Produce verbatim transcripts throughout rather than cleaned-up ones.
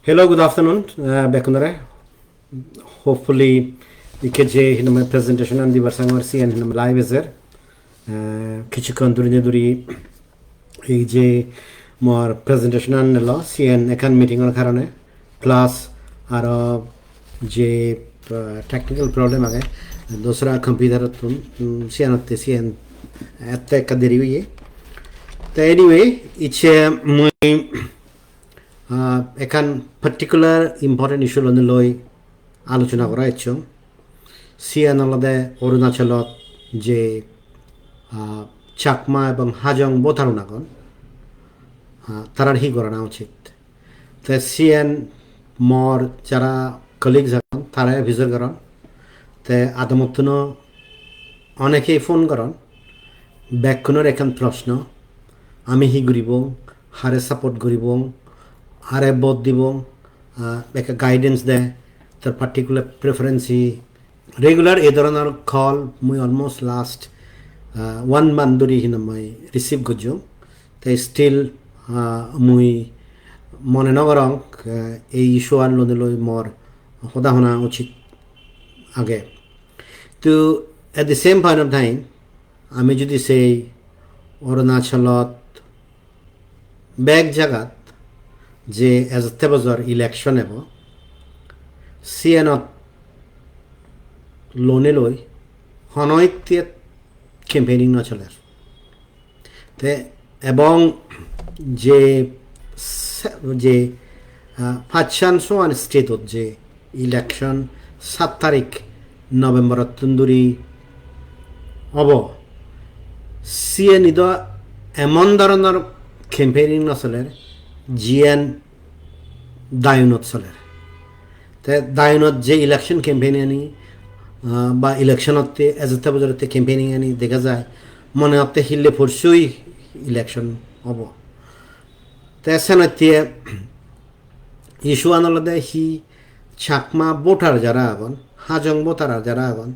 Hello, good afternoon, uh, bekkunore. Hopefully, ikke je hinamai presentation an dibar sangor siyan hinamai live ejer. Uh, kichukkon durine duri ei je mor presentation an nelo siyan ekkan meeting or karone, plus aro je uh, technical problem age, dosra computer tun um, siyanotte siyan ette ekka deri oye. Te anyway, icche mui uh, ekkan particular important issue loi alochona gora ecchong. Siyan olode Arunachalot je uh, Chakma ebong Hajong botarun agon, uh, tarar hi gorana uchit. Te siyan mor jara colleagues agon, tara officer goron. Te adamottuno onekei phone goron. Bekkunor ekkan proshno, ami hi guribong, hare support guribong, hare vote dibong, uh, ekka guidance de, tar particular preference hi. Regular ei dhoronor call mui almost last uh, one month dhuri hinamai receive gojjong. Te still uh, mui mone no gorong uh, ei issue an loi loi mor hoda hona uchit age. To at the same point of time, ami jodi sei Arunachalot bek jagat je ejotte bojor election ebo, siyanot lone loi hono ittiyet campaigning no soler. Te ebong je se- je uh, pachchan soan state ot je election sat tarik November ottun duri obo, siyeni do emon dhoronor campaigning no soler, jiyan dayunot soler. Te dayunot je election campaign ani uh, ba election otte ejotte bojorotte campaigning ani dega jai, mone hotte hille porsui election obo. Te senotte issue an olode hi, Chakma voter jara agon, Hajong voter jara agon,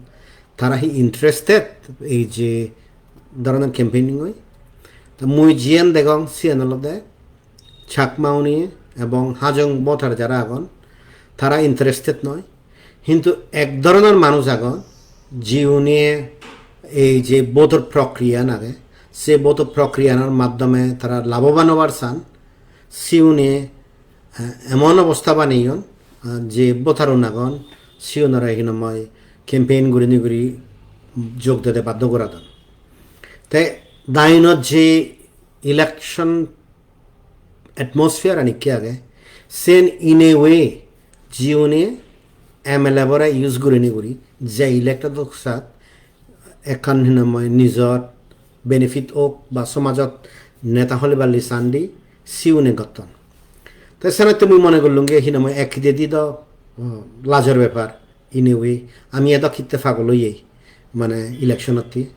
tara hi interested ei je dhoronor campaigning oi? Te mui jiyan degong siyan olode Chakma uni ebong Hajong voter jara agon, tara interested noi. Hintu ek dhoronor manuj agon, jiune ei je voter prokriyan age, se voter prokriyanor maddome tara labhoban obar san, siune uh, emon obosta baneyon uh, je voter un agon, siunore hinamai campaign gurinei guri jog dede baddo goradon. Te dayunot je election atmosphere ani ikke age, sen in a way jiune M L A bore use gurinei guri je elected ok sat ekkan hinamai nijor benefit ok ba somajot neta holiballi sandi siune gotton. Te senotte mui mone gollunge hinamai ek hidedi do uh, lajor bepar. In a way, ami edok hitte pagol oye mane election otte.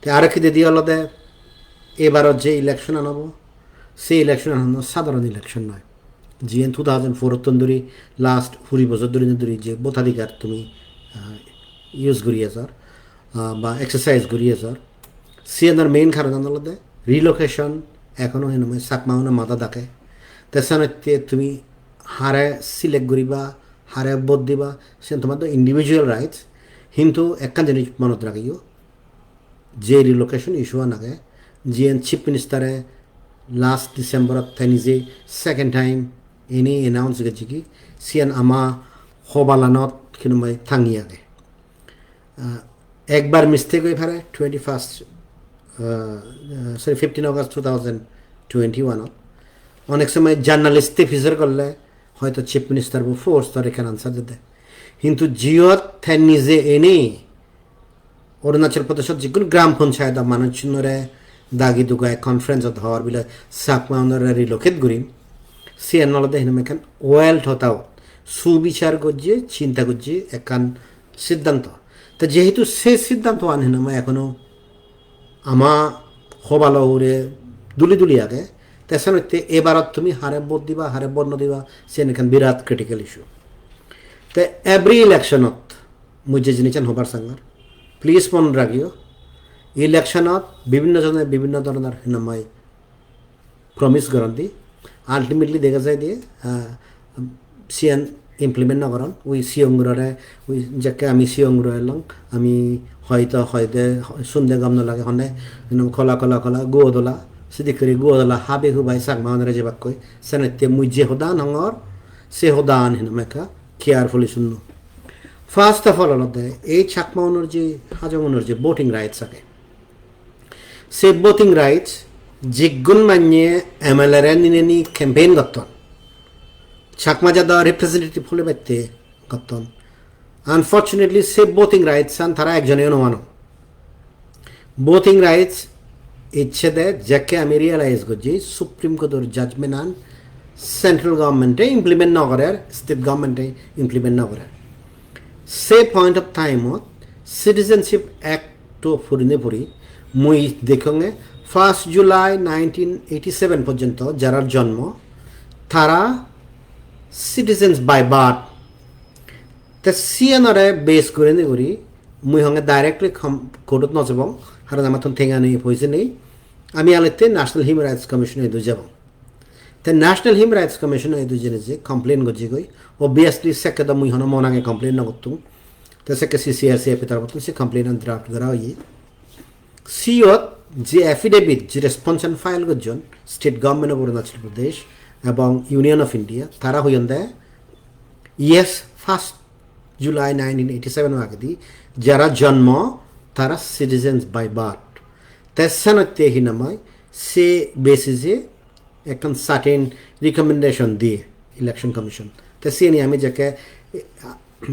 Te aro hidedi olode ebarot je election an obo, se election an hono sadharon election noi. Jiyen two thousand four ottun duri last kuri bojor duri duri je voter adhikar tumi uh, use guri ejor uh, ba exercise guri ejor, siyanor main karonan olode relocation. Ekhono hinamai Chakma uno madat age. Te senotte tumi hare select guriba, hare vote diba, siyan tomar do individual rights. Hintu ekkan jinis monot ragiyo, je relocation issue an age, jiyen Chief Minister e last December ot te nije second time ini announce gojjegi, siyan ama hobalanot hinamai tangi age. Uh, ekbar mistake oi pare twenty-first, uh, uh, sorry, fifteen August two thousand twenty-one ot. Onek somoy journalist e pijor gorle hoito Chief Minister bo force tor ekkan answer dede. Hintu jiyot te nije ene Arunachal Pradeshot jigun gram panchayat o manuchunore dagi dugai conference ot hor bile Chakma unore relocate gurim. Siyan olode hinamai ekkan well thought out, subichar gojje, chinta gojje ekkan siddhanto. Te jehetu se siddhanto an hinamai ekhono ama hobalo hure duli duli age, te senotte ebarot tumi hare vote diba, hare vote no diba, siyan ekkan birat critical issue. Te every election ot mui je jinissan hobar sangor, please mon ragiyo, election ot bibhinno jone bibhinno dhoronor hinamai promise goron di, ultimately dega jai de uh, siyan implement no goron. Ui siyong gurore, ui jekke ami siyong guro elong, ami hoito hoide sunde gom no lage honne, you know, kola kola kola guo dola, sidik guri guo dola habe hubai Chakma onore jebakkoi. Senette mui je hodan hongor, se hodan hinam ekka carefully sunno. First of all olode ei Chakma onor je, Hajong onor je voting rights age, se voting rights jiggun manye M L A re nineni campaign gotton, Chakma jado representative hole batte gotton. Unfortunately, se voting rights an tara ekjone no mano. Voting rights icche de jekke ami realize gojji Supreme Court or judgment an central government e implement no gorer, state government e implement no gorer. Se point of time ot Citizenship Act to purine puri mui dekonge first July nineteen eighty-seven porjonto jara jonmo tara citizens by birth. Te siyanore base gurinei guri mui honge directly com-, court ot no jebong, haron amattun tenga nei, poise nei. Ami alette National Human Rights Commission idu jebong. Te National Human Rights Commission idu jene je complain gojjegoi, obviously sekke do mui hono mon age complain no gottung. Te sekke C C R C F tarabottun se complaint an draft gora oye. Siyot je affidavit, je response an file gojjon state government of Arunachal Pradesh ebong Union of India, tara hoyonde, yes, first July nineteen eighty-seven agedi jara jonmo tara citizens by birth. Te senotte hinamai se basis e ekkan certain recommendation diye Election Commission. Te siyeni ami jekke, eh,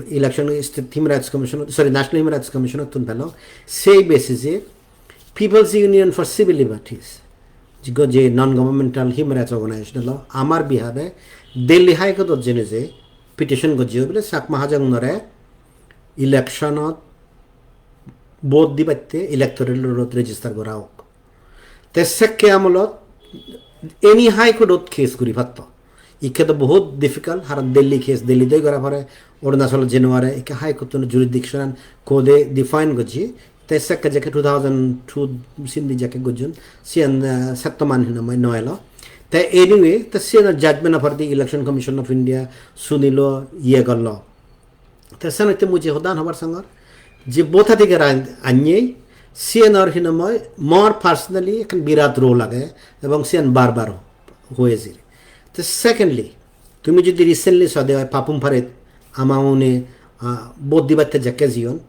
Election State Human Rights Commission, sorry, National Human Rights Commission ottun pelong, sei basis e People's Union for Civil Liberties, jigo je non governmental human rights organization elo, amar behalf e Delhi High Court ot jene je petition gojje bile Chakma Hajong nore election ot vote dibatte electoral roll ot register gora ok. Te sekke amolot any High Court ot case guri patto. Ikke do bohut difficult, haron Delhi case Delhi doi gora pore, Arunachal jei no pare, ikke High Court un jurisdiction an court e define gojje. Te sekke jekke two thousand two sindi jekke gojjon, siyan, eh, setto man hinamai no elo. Te anyway, te siyan judgment of the Election Commission of India sunilo, iye gollo. Te senotte mui je hodan hobar sangor, je voter adhikar an-, annye, siyanor hinamai mor personally ekkan birat role age, ebong siyan bar bar hoye jir. Te secondly, tumi jodi recently sode oi Papum Pare ama une, ah, vote dibatte jekke jiyon,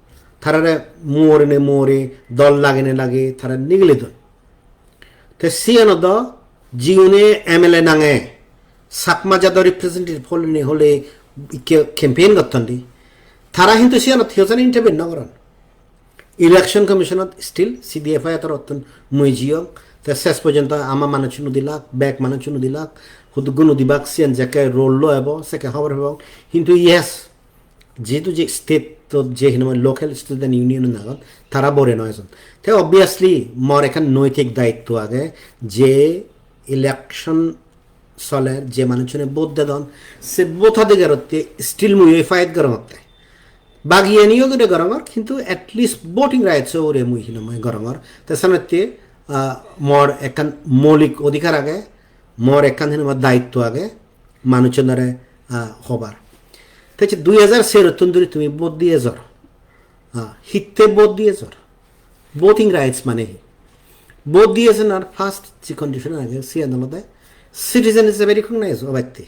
tarare more ne more, dol lage ne lage, tara nigili don. Te siyanot do jiune M L A nange Chakma jado representative holine hole ikke campaign gotton di. Tara hintu siyanot hiyojane intervene no goron. Election Commission ot still C D F I torottun mui jiyong. Te ses porjonto ama manuchun udilak, bek manuchun udilak, huduggun udibak siyan jekke roll lo ebo, sekke hobor pebong. Hintu yes, jehetu je state-ot je hinamai local student union agon, tara bore noi ejon. Te obviously mor ekkan noitik daitto age je election soler, je manuchune vote dedon, se vote adhikarotte still mui oi fight gorongotte. Bagiyaniyo gure gorongor, kintu at least voting rights-o ugure mui hinamai gorongor. Te senotte, ah, mor ekkan moulik odhikar age, mor ekkan hinamai daitto age, manuchunore, ah, hobar. Te je dui hajar serottun dhuri tumi vote di ejor. Ah, hitte vote di ejor? Voting rights mane hi? Vote di ejonar first je condition age, siyan olode citizen is a very recognize obatte.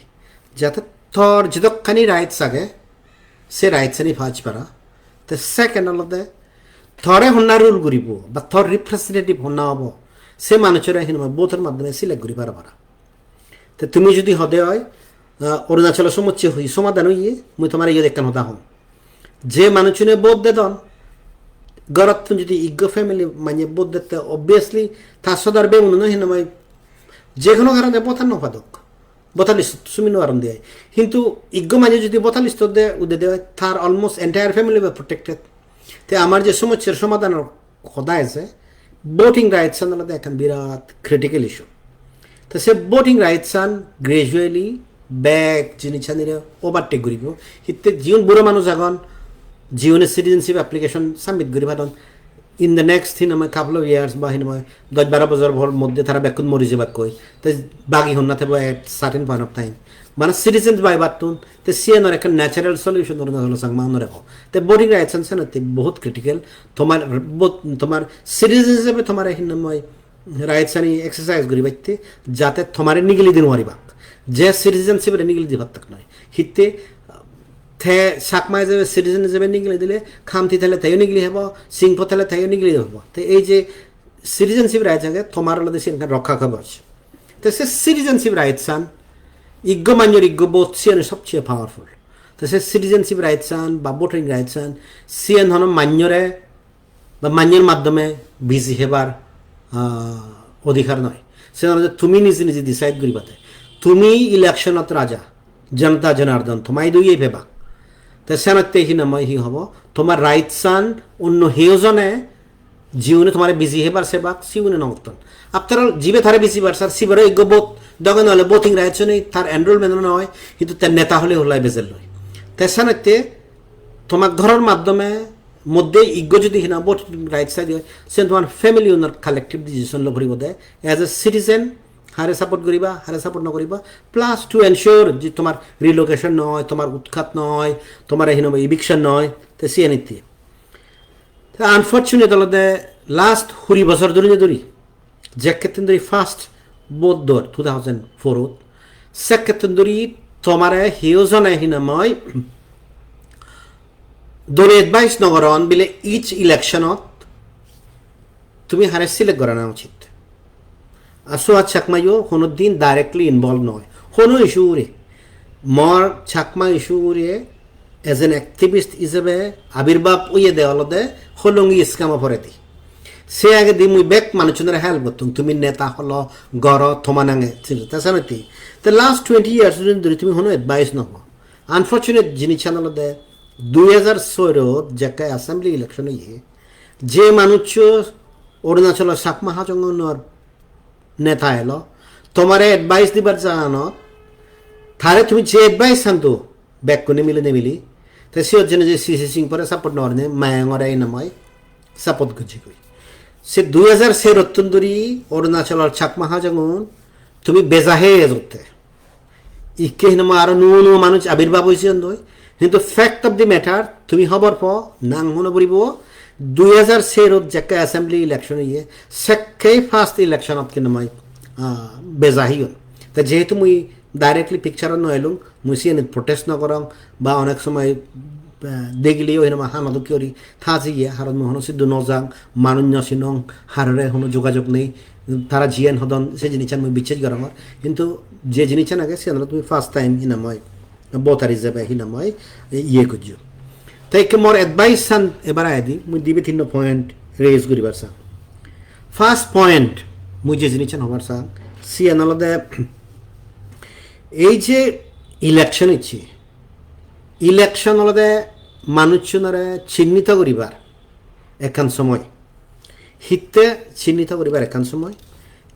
Jate tor jedokkani rights age, se rights ani paj para. Te second olode tore honna rule guribo, ba tor representative honna obo, se manuchore hinamai vote-or maddhome select guri para para. Te tumi jodi hode oi, ah, Arunachalo somosse hi somadan oye, mui tomare iyot ekkan hoda hom. Je manuchune vote dedon, gorottun jodi iggo family manye vote dette, obviously, ta sodar beguno no hinamai, je hono karone vote no padok. Voter list sumi no paron de. Hintu iggo manye jodi voter list de, ude de, tar almost entire family be protected. Te amar je somossar somadanor hoda age, voting rights an olode ekkan birat critical issue. Te se voting rights an gradually bek jinissanire overtake guribo. Hitte jiun buro manuj agon, jiune citizenship application submit guri padon, in the next hinamai couple of years ba hinamai dosh baro bojor bor moddhe tara bekkun mori jebakkoi. Te bagi honna thebo at certain point of time. Mane citizens by birth-tun, te siyanor ekkan natural solution Arunachalo Changma unore ho. Te voting rights an senotte bohut critical. Tomar vote, tomar citizen hisebe tomare hinne moi rights ani exercise guribatte, jate tomare nigili di nuaribak. Je citizenship re nigili di pattak noi. Hitte te Chakma hisebe, citizen hisebe nigili dile, Khamti thele teyo nigili hebo, Singpho thele teyo nigili hebo. Te ei je citizenship rights age, tomar olode siyan ekkan rokka kaboj. Te se citizenship rights an iggo manyor iggo vote, siyan sobcheye powerful. Te se citizenship rights an ba voting rights an, siyan hono manyore ba manyor maddome busy hebar, ah, odhikar noi. Siyan olode tumi nije nije decide guribade. Tumi election-ot raja, Janata Janardhan, tomai doye pebak. Te senotte hinamai hi hobo? Tomar rights an onno heyojone, jiune tomare busy hebar sebak, siune nw gotton. After all, jibe tare busy bar sar, sibero iggo vote, dogen ole voting rights-o nei, tar enrollment-o noi, hintu te neta hole holai bejer loi. Te senotte tomar ghoror maddome moddhe iggo jodi hina voting rights thai de oi, sen tomar family unor collective decision lo poribo de, as a citizen, hare support guriba, hare support nw guriba, plus to ensure je tomar relocation noi, tomar utkhat noi, tomar hina eviction noi, te siyan itte. Te unfortunate olode last huri bojor dhuri dhuri, jekkettun dhuri first vote dor two thousand four-ot, sekkettun dhuri tomare heyojone hinamai dole advice nw goron bile each election-ot tumi hare select gorana uchit. Ar Suhas Chakmayo hono din directly involve noi hono issue ugure. Mor Chakma issue ugure as an activist hisebe abirbab oyede olode Hollongi scam-o poredi. Se agedi mui bek manuchunore help gottung, tumi neta holo, goro, toma nange, te senotte. Te last twenty years dhuri dhuri tumi hono advice nw po. Unfortunate jinissan olode dui hajar soi-ot jekke assembly election oye, je manuccho Arunachalo Chakma Hajong-unor neta elo, tomare advice dibar jaganot, tare tumi je advice han do, bekkune mile nimili, te siyot jene je C C Singh pore support nw gorine, Mayang-ore hinamai support gojjegoi. Se dui hajar soi-ottun dhuri Arunachalor Chakma Hajong-un tumi beja heye ejotte. Ikke hinamai aro nuo nuo manuj abirbab oiseyon doi. Hintu fact of the matter, tumi hobor po, nang hono puribo, dui hajar soi-ot jekke assembly election oye, sekke first election-ot hinamai, ah, beja heyon. Te jehetu mui directly picture-ot nw elung, mui siyanit protest nw gorong, ba onek somoy, ah, degileyo hinamai hana dokke guri tha jiye, haron mui hono siddu nw jang, manuj nw sinong, harore hono jogajog nei, tara jiyan hodon se jinissan mui bichej gorongor. Hintu je jinissan age siyan olode tumi first time hinamai voter hisebe hinamai iye gojjo. Te ikke mor advice-an ebar aidi mui dibe tinno point raise guribar sang. First point mui je jinissan hobar sang, siyan olode ei je election icche, election olode manuchunore chinnito guribar ekkan somoy. Hitte chinnito guribar ekkan somoy.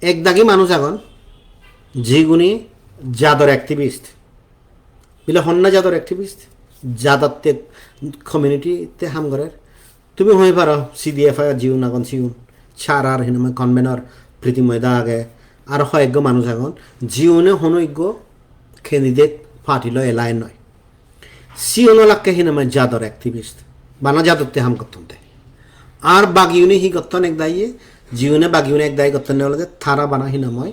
Ek dagi manuj agon, jiguni jador activist. Bile honna jador activist, jadotte community-te ham gorer. Tumi hoi paro C D F I-ot jiun agon siun, Charar hinamai convenor Pritimoy da age, aro hoyekko manuj agon, jiune hono ekko candidate party loi align noi. Siun olakke hinamai jador activist, bana jadotte ham gotton te. Ar bagiune hi gotton ek dagi, jiune bagiune ek dagi gotton olode tara bana hinamai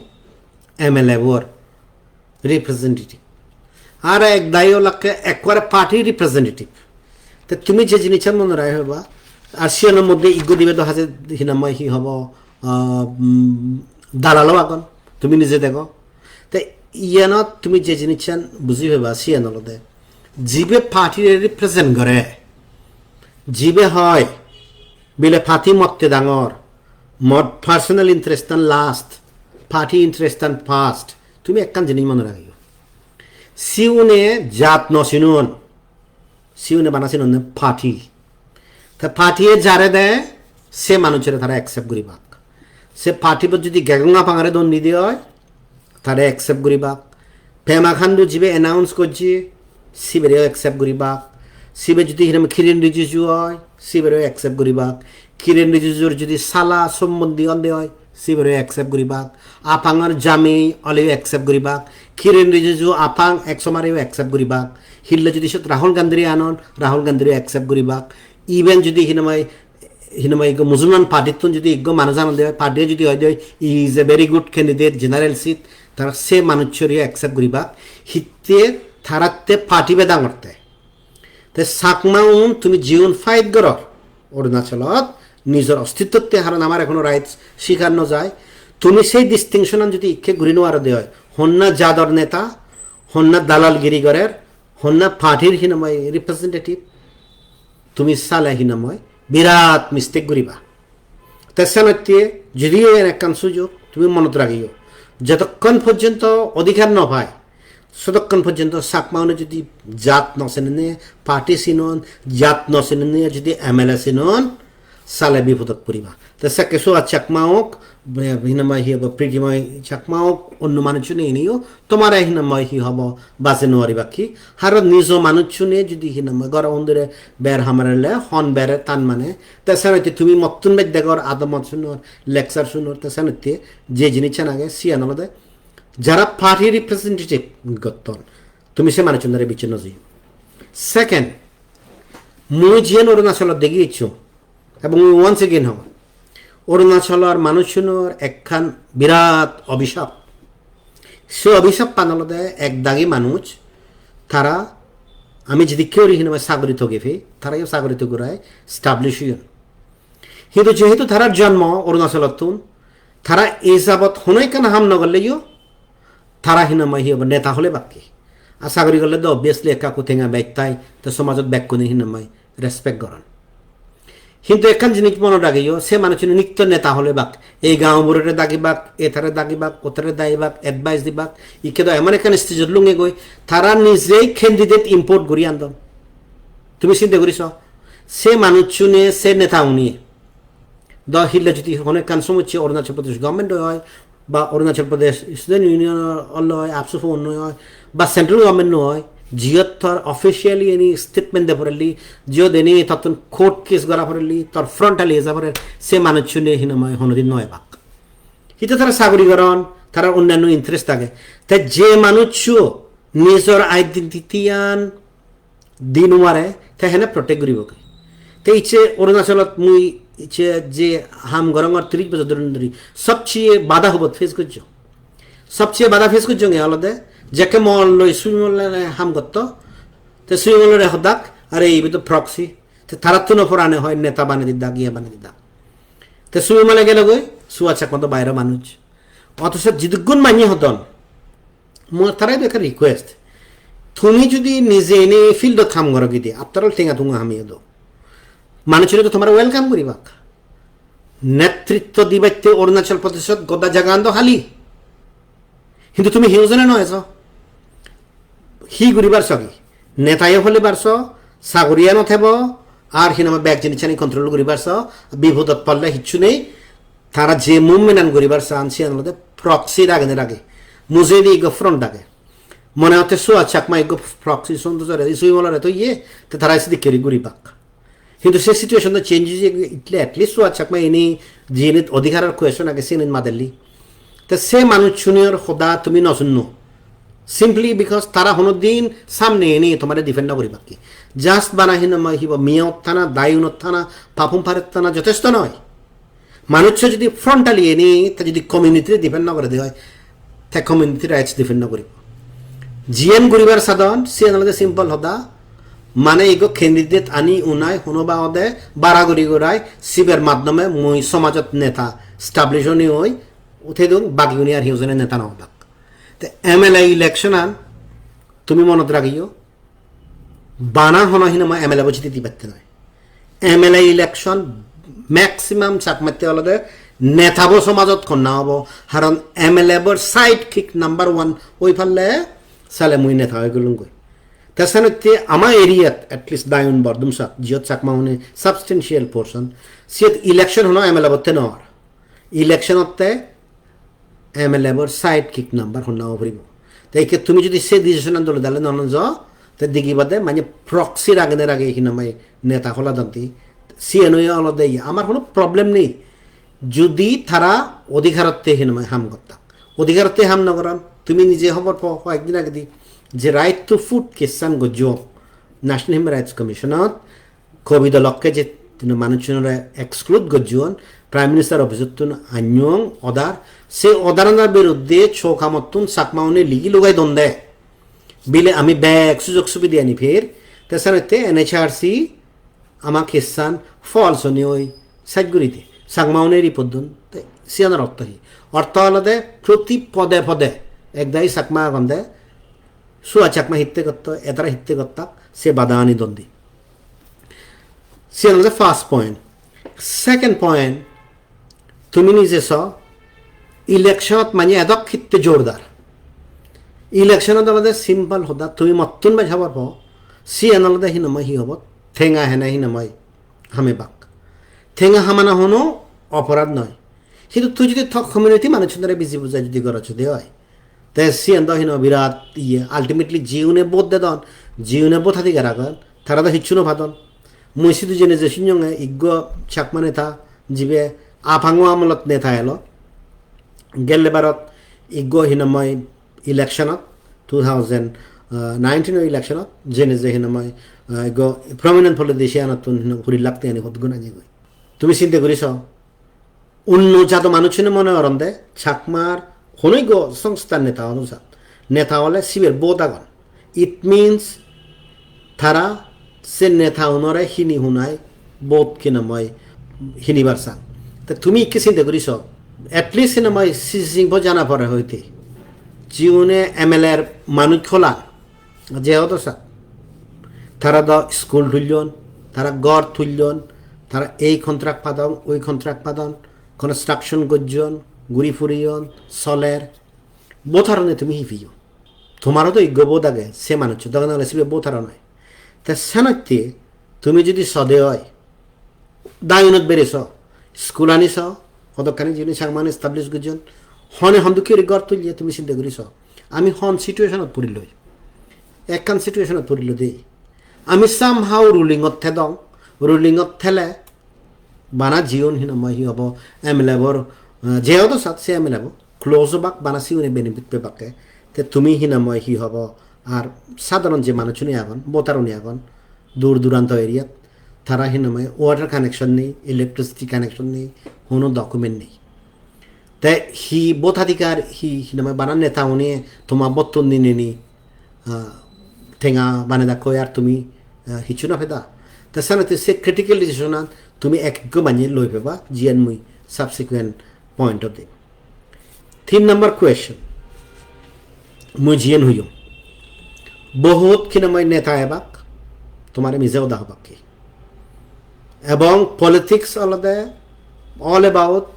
M L A bor representative. Ar ek dagi olakke ekkore party representative. Te tumi je jinissan mone rakheba, ar siyanor moddhe iggo dibe do haje hinamai hi hobo, ah, mm, dalalo agon, tumi nije dego. Te iyanot tumi je jinissan buji peba, siyan olode jibe party re represent gore, jibe hoi bile party motte dangor, mor personal interest an last, party interest an first. Tumi ekkan jinis mone ragiyo, siune jat no sinon, siune bana sinonne party. Te party e jare de, se manuchore tara accept guribak. Se party bot jodi Gegonga Pangare don nidi oi, tare accept guribak. Pema Khandu jibe announce gojje, sibereyo accept guribak. Sibe jodi hiram Kiren Rijiju oi, sibereyo accept guribak. Kiren Rijijur jodi sala sombondi onde oi, Sibere accept guribak. Apangor jami oleyo accept guribak. Kiren Rijiju apang ek somare accept guribak. Hille jodi siyot Rahul Gandhire anon, Rahul Gandhire accept guribak. Even jodi hinamai, hinamai ekko Musulman party tun jodi ekko manuj anon de, party jodi hoi de, "He is a very good candidate, general seat," tara se manuchchore accept guribak. Hitte taratte party bedang orte. Te Chakmaun tumi jiun fight goror Arunachalot nijor ostittotte, haron amar ekhono rights sikar no jai. Tumi sei distinction an jodi ikke guri no paro de oi, honna jador neta, honna dalalgiri gorer, honna party-r hinamai representative, tumi sale hinamai birat mistake guriba. Te senotte jodiyo en ekkan sujog, tumi monot ragiyo, jotokkon porjonto odhikar no pai, sotokkon porjonto Chakmaune jodi jat no sinine, party sinon, jat no sinine jodi M L A sinon, sale bipodot puriba. Te sekke Suhas Chakma ok, be-, hinamai hi hobo, Pritimoy Chakma ok, onno manuchchune iniyo, tomare hinamai hi hobo, baje no paribak ki? Haro nijo manuchchune jodi hinamai goro undure ber hamarele, hon bere tan mane, te senotte tumi mottun bej degor, adamot sunor, lecture sunor, te senotte je jinissan age, siyan olode jara party representative gotton, tumi se manuchchunore bicche no jiyo. Second, mui jiyan Arunachalot degi icchu, ebong mui once again hong, Arunachalor manuchchunor ekkan birat obhisap. Se obhisappan olode ek dagi manuj, tara ami jedikke guri hinamai sagori togi pei, tarayo sagori togi gurai establish oyon. Hintu jehetu tarar jonmo Arunachalottun, tara ei jabot hono ekkan ham no golleyo, tara hinamai hi hobo, neta hole bakke. Ar sagori golle do obviously ekka ekku tenga bej tai, te somajot bekkune hinamai respect goron. Hintu ekkan jinis monot ragiyo, se manuchchune nitto neta hole bak, ei gaonburore dagibak, etare dagibak, otare dagibak, advice dibak, ikke do emon ekkan stage-ot lungegoi, tara nijei candidate import guri andon. Tumi sinte guri so, se manuchchune, se neta une do hille jodi hono ekkan somosse Arunachal Pradesh government oi, ba Arunachal Pradesh Student Union oi, AAPSU-bo oi, ba central government oi, jiyot tor officially any statement de porelli, jiyot any tottun court case gora porelli, tor frontally eja porer, se manuchchune hinamai honodin no ebak. Hitte tara sagori goron, tara onnanno interest age. Te je manuchcho nijor identity-an di no pare, te hene protect guribo ki? Te icche Arunachalot mui icche je ham gorongor tiris bojor dhori dhori, sobcheye bada hobot face gojjo. Sobcheye bada face gojjonge olode jekke Subimal loi, Subimal loi ham gotto, te Subimal loi hodak, "Are ibe do proxy." Te tarattun o porane hoi neta banei didak, iye banei didak. Te Subimale gelogoi, Suhas Chakma do baire manuj. Othocho jidukkun manye hodon, mor tara idu ekkan request. Tumi jodi nije ene field-ot ham goro gide, after all tenga tunga hamiye do. Manuchchune do tomare welcome guribak. Netritto dibatte Arunachal Pradeshot goda jagan do hali. Hintu tumi hiyojone no ejo. Hi guribar so ki? Netayo holibar so, sagoriya no thebo, ar hinama bek jinisani control guribar so, bipodot polle hissu nei. Tara je movement an guribar san, siyan olode proxy ragene rage. Mujungedi ekko front age. Mone hotte Suhas Chakma ekko proxy Santosh-ore, Subimal-ore toye, te tara sidikke guri guribak. Hintu se situation do change oye, itle at least Suhas Chakma ini jinit odhikaror question age, sinit madelli. Te se manuchchunor hoda tumi no sunno. Simply because tara hono din samne ene tomare defend no guribak ki. Just bana hinamai hibo, miyot thana, dayunot thana, papum paret thana jotesto noi. Manuchcho jodi frontally ene, te jodi community-re defend no gore de oi, te community rights defend no guribo. Jiyen guribar sadon, siyen olode simple hoda, mane ekko candidate ani unai hono ba ode bara guri gurai siber maddhome mui somajot neta establish oni oi, uthe dung, bagiguni ar hiyojone neta no obak. Te M L A election-an tumi monot ragiyo, bana hono hinamai M L A bo jiti dibatte noi. M L A election maximum Chakmatte olode netabo somajot honna obo, haron M L A bor side kick number one oi palle sale mui neta oi gelunggoi. Te senotte ama area-t, at least Dayun Bordumsat, jiyot Chakma une substantial portion, siyot election hono M L A botte nw or. Election-otte M L A bor side kick number honna obo puribo. Te ikke tumi jodi se decision-an dole dale no jo, te digi bade mane proxy ragene rage hinamai neta hola danti. Siyen oye olode iye. Amar hono problem nei. Judi tara odhikarotte hinamai ham gottak, odhikarotte ham no goron, tumi nije hobor po, hoyekdin agedi je Right to Food case-an gojjo National Human Rights Commission-ot, covid-o lokke je tino manuchunore exclude gojjon, Prime Minister office-ottun anyon order, se order-anor biruddhe Choukamottun Chakmaune ligi lugai donde. Bile ami bek sujog subideyani per, te senotte N H R C ama case-an false onei side guri de. Chakmaune report don, te siyanor ortho hi? Ortho olode proti pode pode ek dagi Chakma agonde, Suhas Chakma hitte gotto, etara hitte gottak, se bada ani don de. Siyan olode first point. Second point, tumi nije so, election-ot mane edok hitte jordar. Election-ot olode simple hoda, tumi mottun bej hobor po, siyan olode hinamai hi hobo, tenga hene hinamai hamebak. Tenga hamana hono oporad noi. Hintu tui judi to community manuchunore biji bujai judi goroj judi oi, te siyan do hino birat iye, ultimately jiune vote dedon, jiune vote adhikar agon, tara do hissu no padon. Mui sidu jene je sunyonge iggo Chakma neta jibe Apango amolot neta elo. Gelle barot iggo hinamai election-ot, two thousand nineteen election-ot, jene je hinamai, uh, iggo prominent politician-ottun hino kuri lakh tengani hotgun anigoi. Tumi sinte guri so, unno jado manuchune mone goronde Chakmar hono iggo songsthan neta ono jat. Neta ole siber vote agon. It means tara se neta unore hini hunai vote hinamai hinibar san. Te tumi ikke sinte guri so. At least hinamai Sisi Singpho jana pore hoite, jiune M L A-r manuj holan, je hodo sa, tara do school tullon, tara ghor tullon, tara ei contract padon, oi contract padon, construction gojjon, guri puriyon, soler. Vote harone tumi hi piyo? Tomaro do iggo vote age, se manuccho dogan ole sibe vote haro noi. Te senotte tumi judi sode oi, dayunot bere so, school ani so, hodokkani jini Changmani establish gojjon, hone hondokke guri ghor tulle tumi sinte guri so. Ami hon situation-ot puriloi? Ekkan situation-ot puriloi de. Ami somehow ruling-ot thedong, ruling-ot thele bana jiun hinamai hi hobo, M L A bor, uh, je hodo sat se M L A bo close obak, bana siune benefit pebakke. Te tumi hinamai hi hobo, ar sadharon je manuchuni agon, voter-uni agon, dur duranto area-t, tara hinamai water connection nei, electricity connection nei, hono document nei. Te hi vote adhikar, hi, hinamai bana neta-une toma vote-tun nineni, ah, tenga bane dakkoi ar tumi, ah, hissu no peda. Te senotte se critical decision-an tumi ekko manye loi peba, jiyan mui subsequent point-ot dim. Tin number question, mui jiyen hoyong, bohut hinamai neta ebak, tomare mije hoda hobak ki. Ebong politics olode all about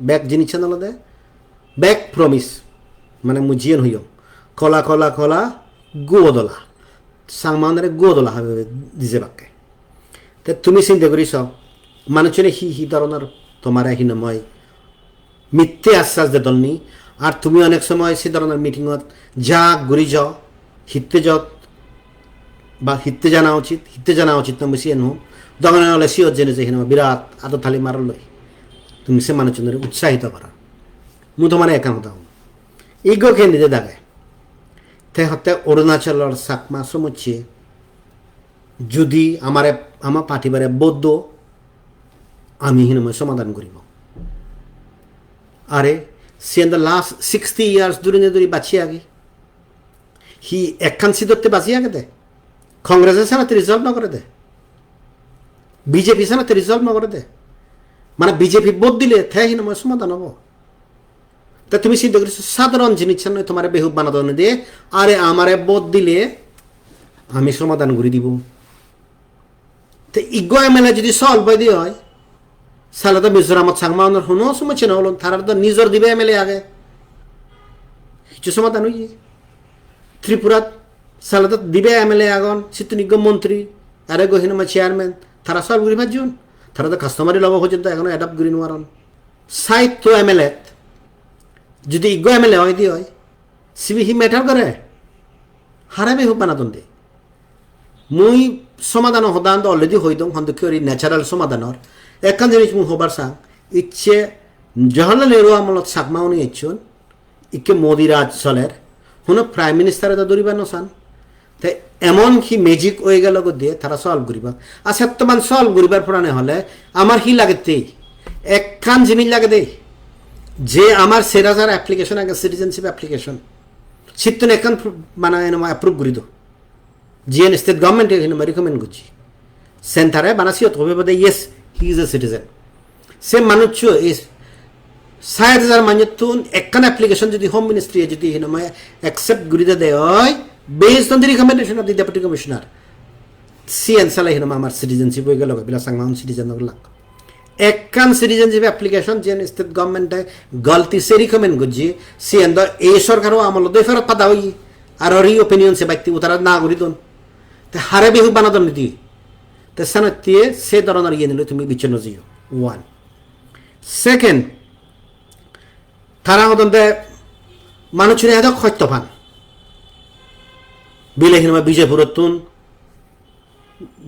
bek jinissan olode bek promise, mane mui jiyen hoyong, kola, kola, kola, guo dola. Changmaunore guo dola habe dijebakke. Te tumi sinte guri so, manuchune hi hi dhoronor tomare hinamai mitte aswas dedonni, ar tumi onek somoy se dhoronor meeting-ot ja guri jo, hitte jot ba hitte jana uchit, hitte jana uchit noi, mui siyen hom. Dogane ole siyot jene je hinamai birat adot tali maroloi. Tumi se manuchunore utsahito goro. Mui tomare ekkan hoda hom. Iggo candidate age. Te hotte Arunachalor Chakma somosse judi amare, ama party-bare vote do, ami hinamai somadan guribo. Are, siyen do last sixty years durine duri bacche agi. Hi ekkan seat-otte baji agede? Congress-e senotte resolve no gorede. B J P senotte resolve no gorede. Mane B J P vote dile te hinamai somadan obo. Te tumi sinte guri so, sadharon jinissan loi tomare behub banadonde, are amare vote dile ami somadan guri dibo. Te iggo M L A judi solve oide oi, sale do Mizoramot Changmaunor hono somosse no olon, tarar do nijor dibe M L A age. Hissu somadan oye. Tripurat sale do dibe M L A agon, sittun iggo montri, aro iggo hinamai chairman, tara solve guri pajjon. Tara do customary law-bo porjonto ekhono adopt guri nw paron. Saitto M L A-t judi iggo M L A oide oi, sibe hi matter gore? Hare behub banadonde. Mui somadano hodan do already hoi dong, hondokke guri natural somadan or. Ekkan jinis mui hobar sang, Icche Jawaharlal Nehru amolot Chakma uni ecchon, ikke Modi Raj soler, hono Prime Minister-e do duribar no san. Te emon hi magic oi gelo goi diye tara solve guribar. Ar settoman solve guribar porane hole amar hi lagette? Ekkan jinis lagede, je amar ser hajar application age, citizenship application, sittun ekkan pr-, mane enoma approve guri do. Jiyen state government-e hinamai recommend gojje. Center-e bana siyot hobe bode, "Yes, he is a citizen." Se manuccho ei sait hajar manujottun ekkan application jodi Home Ministry-e jodi hinamai accept guri dede oi, based on the recommendation of the Deputy Commissioner, siyen sale hinamai amar citizenship oi gelo, bila Changma un citizen oi gelo. Ekkan citizenship application jiyen state government-e galti se recommend gojje, siyen do ei sorkaro amolot do ferot pada oye. Aro reopinion se batte utara na guri don. Te hare behub banadon nidi? Te senotte se doronor iyen loi tumi bicche no jeyo. One. Second, tara hodon de manuchune edok hosto pan. Bile hinama Bijoypurottun,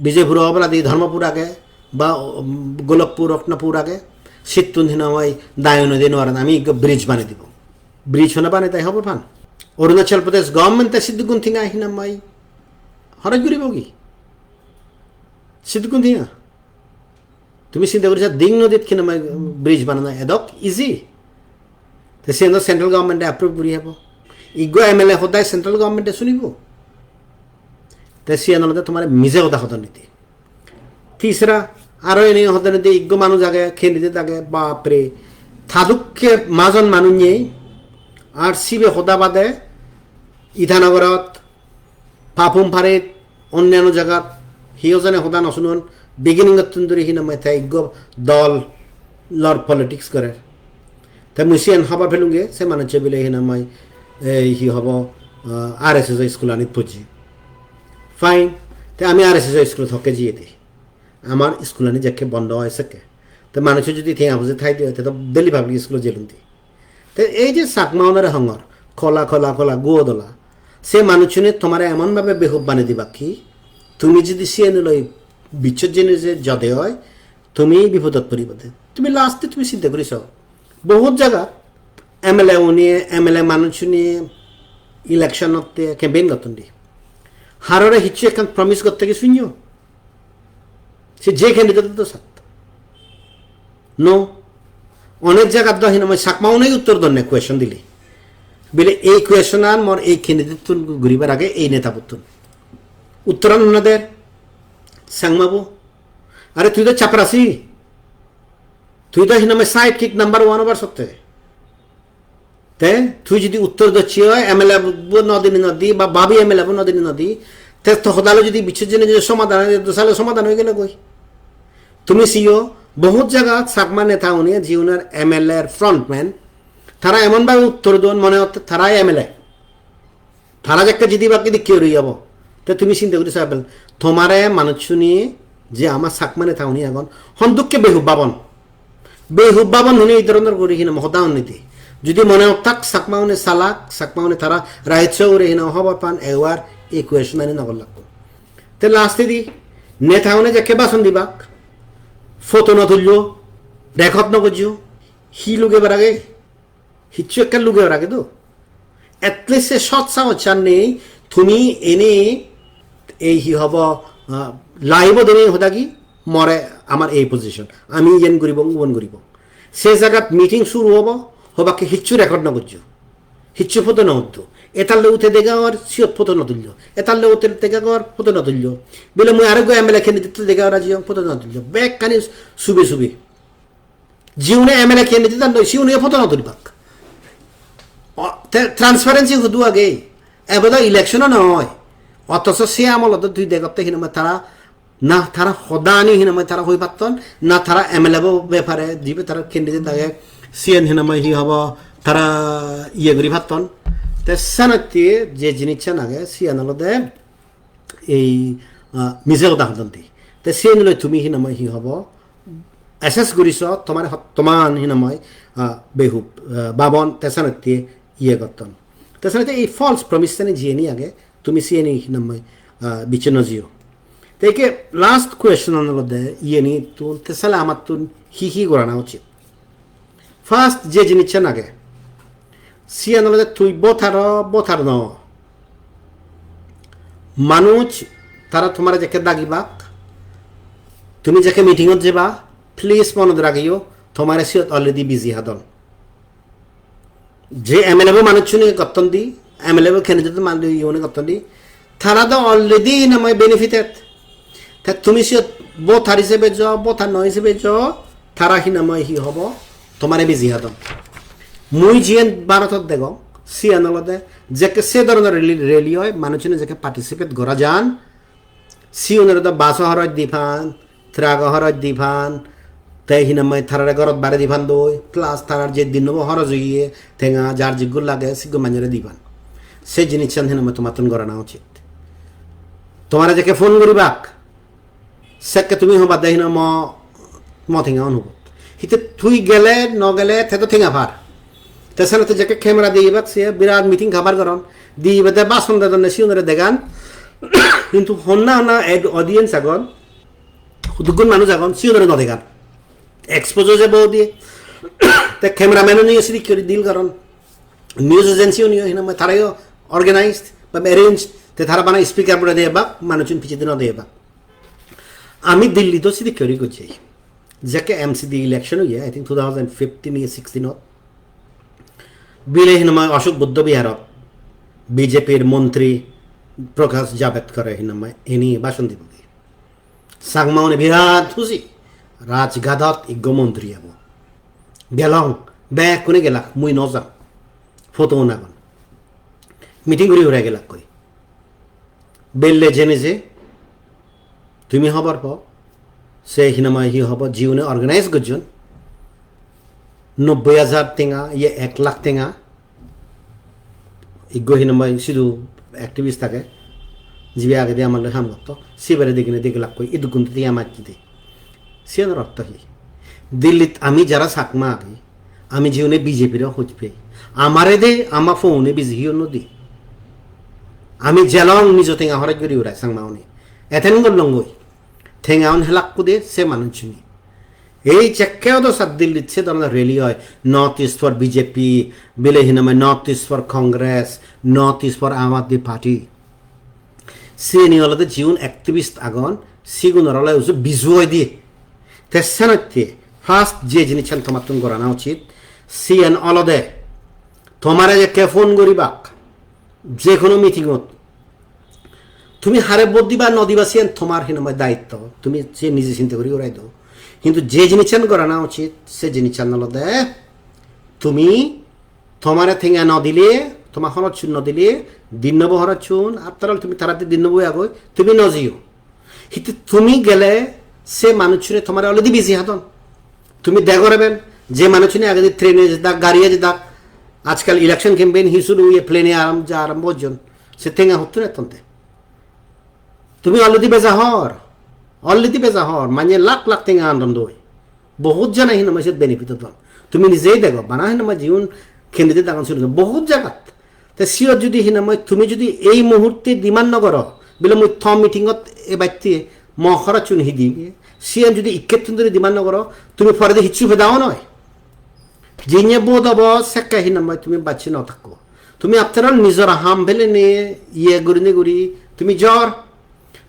Bijoypur oboladi Dharmapur age, ba, um, Golokpur, Rotnapur age, sittun hinamai dayon oi de noaran, ami ekko bridge banei dibo. Bridge hone banei de hobor pan? Arunachal Pradesh government-e siddukkun tenga hinamai horoj guribo gi? Siddukkun tenga. Tumi sinta guri sa, Ding nodit hinamai bridge banana edok easy. Te siyen do central government-e approve guri hebo. Iggo M L A hodai central government-e sunibo. Te siyen olode tomare mije hoda hodon nidi. Tisra, aro ene hodon nidi, iggo manuj age, candidate age, bapre. Tadukke majon manuj nei. Ar sibe hoda bade, Itanagarot, Papum Parit, onnano jagat, hiyo jone hoda no sunon, beginning-ottun duri hinamai te iggo dol lor politics gorer. Te mui siyen hobor pelunge, se manuccho bile hinamai, ei hi hobo, ah, R S S o school-anit pojje. Fine, te ami R S S o school-ot hokke jiyedi. Amar school-ani jekke bondo oi sekke. Te manuccho jodi tenga poje thai de oi, te do Delhi public school-ot jelun di. Te ei je Chakma unore hongor, kola, kola, kola, guo dola. Se manuchchune tomare emon bhabe behub banei dibak ki, tumi jodi siyen loi bichchot jeinei je jode oi, tumi bipodot poribode. Tumi last-e tumi sinte guri so. Bohut jagat M L A une, M L A manuchchune election-otte campaign gotton di. Harore hicchu ekkan promise gotte ki sunyo? Se je candidate do sat. No. Onek jagat do hinamai Chakma unei uttor donne question dile. Bile ei question an mor ei candidate tun guribar age ei neta buttun. Uttoran hona der, Changma bo. Are tui do chaprasi. Tui do hinamai sidekick number one obar sotte. Te tui jodi uttor docche oi, M L A bo no dine no di, ba babi M L A bo no dine no di, te to hodalo jodi bichchot jeinei jodi somadan oi, do sale somadan oi gelo goi. Tumi siyo, bohut jagat Chakma neta une, jiunar M L A-r frontman, tara emon bhabe uttor don mone hotte tara M L A. Tara jekke jidi bakke dikke uri jabo. Te tumi sinte guri sabe, tomare manuchchune je ama Chakma neta une agon, hon dukke behub babon. Behub babon hune ei dhoronor guri hinam hoda hon nidi. Judi mone hottak Chakma une salak, Chakma une tara rahitso guri hinam hobor pan, ebar ei question ani nogor lagbo. Te last-edi neta une jekke bhason dibak, photo no tullo, record no gojjo, hi lugebar age? Hicchu ekka lugebar age do. At least se sot sahochchan nei, tumi ene ei hi hobo, ah, live-ot ene hoda ki, more amar ei position. Ami iyen guribong, ubon guribong. Se jagat meeting suru hobo, hobakke hicchu record no gojjo. Hicchu photo no uddo. Etar loi ute dega or, siyot photo no tullo. Etar loi ute dega or, photo no tullo. Bile mui arekko M L A candidate dega or ajiyong, photo no tullo. Bekkani sube sube. Jiune M L A candidate an noi, siune photo no tulibak. O, te transparency hudu age? Ebe do election o noi. Othoso se amolot do tui degotte hinamai tara, na tara hodani hinamai tara hoi patton, na tara M L A bo bepare, jibe tara candidate age, siyen hinamai hi hobo, tara iye guri patton. Te senotte je jinissan age, siyan olode ei, ah, mije hoda hodon di. Te siyen loi tumi hinamai hi hobo, assess guri so, tomare hottoman hinamai, ah, behub, ah, babon, te senotte iye gotton. Te senotte ei false promise ani jiyeni age, tumi siyeni hinamai, ah, bicche no jiyo. Te ikke last question an olode iyeni tun, te sale amattun hi hi gorana uchit? First je jinissan age, siyan olode tui voter o, voter no. Manuj tara tomare jekke dagibak, tumi jekke meeting ot jeba, please monot ragiyo, tomare siyot already busy hadon. Je M L A bo manuchchune gotton di, M L A bo candidate manu iyune gotton di, tara do already hinamai benefited. Te tumi siyot voter hisebe jo, voter no hisebe jo, tara hinamai hi hobo, tomare busy hadon. Mui jiyen Bharotot degong, siyan olode jekke se dhoronor rally, rally oi, manuchchune jekke participate gora jan, siunore do bus o horoj di pan, truck o horoj di pan, te hinamai tarare gorot bare di pan doi, plus tarar je dinnobo horoj oye, tenga jar jiggur lage, siggun manjore di pan. Se jinissan hinamai tomattun gorana uchit. Tomare jekke phone guribak, sekke tumi hoba de hino mo, mo tenga on hubot. Hitte tui gele, no gele, te do tenga par. Te senotte jekke camera diyebak se birat meeting cover goron. Diyebede bason dedonne siunore degan. Hintu honna honna ad-, audience agon, hudukkun manuj agon, siunore no degan. Expose oi jebo diye. Te cameraman uniyo sidikke guri deal goron. News agency uniyo hinamai tarayo organized ba arranged. Te tara bana speaker bore diyebak, manuchun pijedi no diyebak. Ami Delhi do sidikke guri gojjei. Jekke M C D election oye, I think two thousand fifteen ye sixteen ot. Bile hinamai Ashok Buddha Biharot B J P r montri Prakash Javadekar hinamai ini bhashon dibogi. Changma une birat huji. Rajghatot iggo montri ebo. Gelong, bekkune gelak, mui no jang. Photo un agon. Meeting guri guri gelak koi. Belle jene je, tumi hobor po, se hinamai hi hobo, jiune organize gojjon, nobboi hajar tenga, ye ek lakh tenga, iggo hinamai sidu activist age, jibe agede amar loi ham gotto, sibere degine degelakkoi, idukkun tenga majjide. Siyanor ortho hi? Dillit ami jara Chakma agi, ami jiune B J P re hoj pei. Amare de, ama phone e biji hiyo no di. Ami jelong nijo tenga horoj guri urai Changma une. Eten gollongoi. Tenga un helakku de se manuchuni. Ei jekke odo sat Dillit se dhoronor rally oi, North East for B J P, bile hinamai North East for Congress, North East for Aam Aadmi Party. Siyeni olode jiun activist agon, sigunor ole uju biju oi di. Te senotte first je jinissan tomattun gorana uchit, siyen olode tomare jekke phone guribak, je hono meeting ot, tumi hare vote diba no diba siyen tomar hinamai daitto, tumi se nije sinte guri gorai do. Hintu je jinissan gorana uchit, se jinissan olode tumi tomare tenga no dile, toma horochun no dile, dinnobo horochun, after all tumi tarate dinnobo agoi, tumi no jiyo. Hitte tumi gele se manuchune tomare already biji hadon. Tumi degor eben, je manuchune agedi train e jedak, gari e jedak, ajkal election campaign hi suru oye, plane e aram-, ja arambo ojjon. Se tenga huttun ettonte? Tumi already beja hor, already beja hor, manye lakh lakh tenga andon doi. Bohut jana hinamai siyot benefit odon. Tumi nijei dego, bana hinamai jiun candidate agon sigun bohut jagat. Te siyot judi hinamai tumi judi ei muhurte demand no goro, bile mui to meeting ot ebatte mo horochun hi di, siyan judi ikkettun duri demand no goro, tumi poredi hissu pedao noi. Jinye bod obo sekke hinamai tumi bacche no thakko. Tumi after all nijor ham pelene iye gurinei guri tumi jor.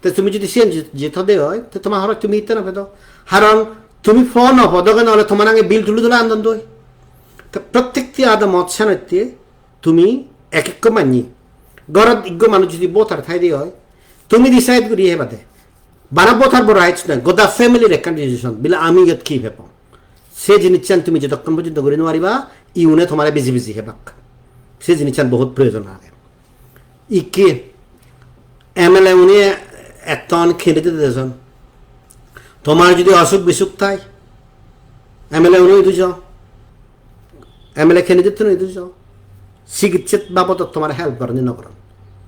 Te tumi judi siyen ji-, jitode oi, te toma horoj tumi itte no pedo. Haron tumi phone no podo gene ole toma nange bill tuli tuli andon doi. Te prottekti adamot senotte tumi ek ekko manye. Gorot ikko manuj judi voter thaide oi, tumi decide guri hebade. Bana voter bo rights noi, goda family-r ekkan decision, bile ami iyot hi pebong. Se jinissan tumi jotokkon porjonto guri no pariba, iune tomare biji biji hebak. Se jinissan bohut proyojon age. Ikke M L A une etton candidate dejon. Tomar judi osuk bisuk thai, M L A une idu jo. M L A candidate tun idu jo. Sigitset babot tomar help goron ni no goron.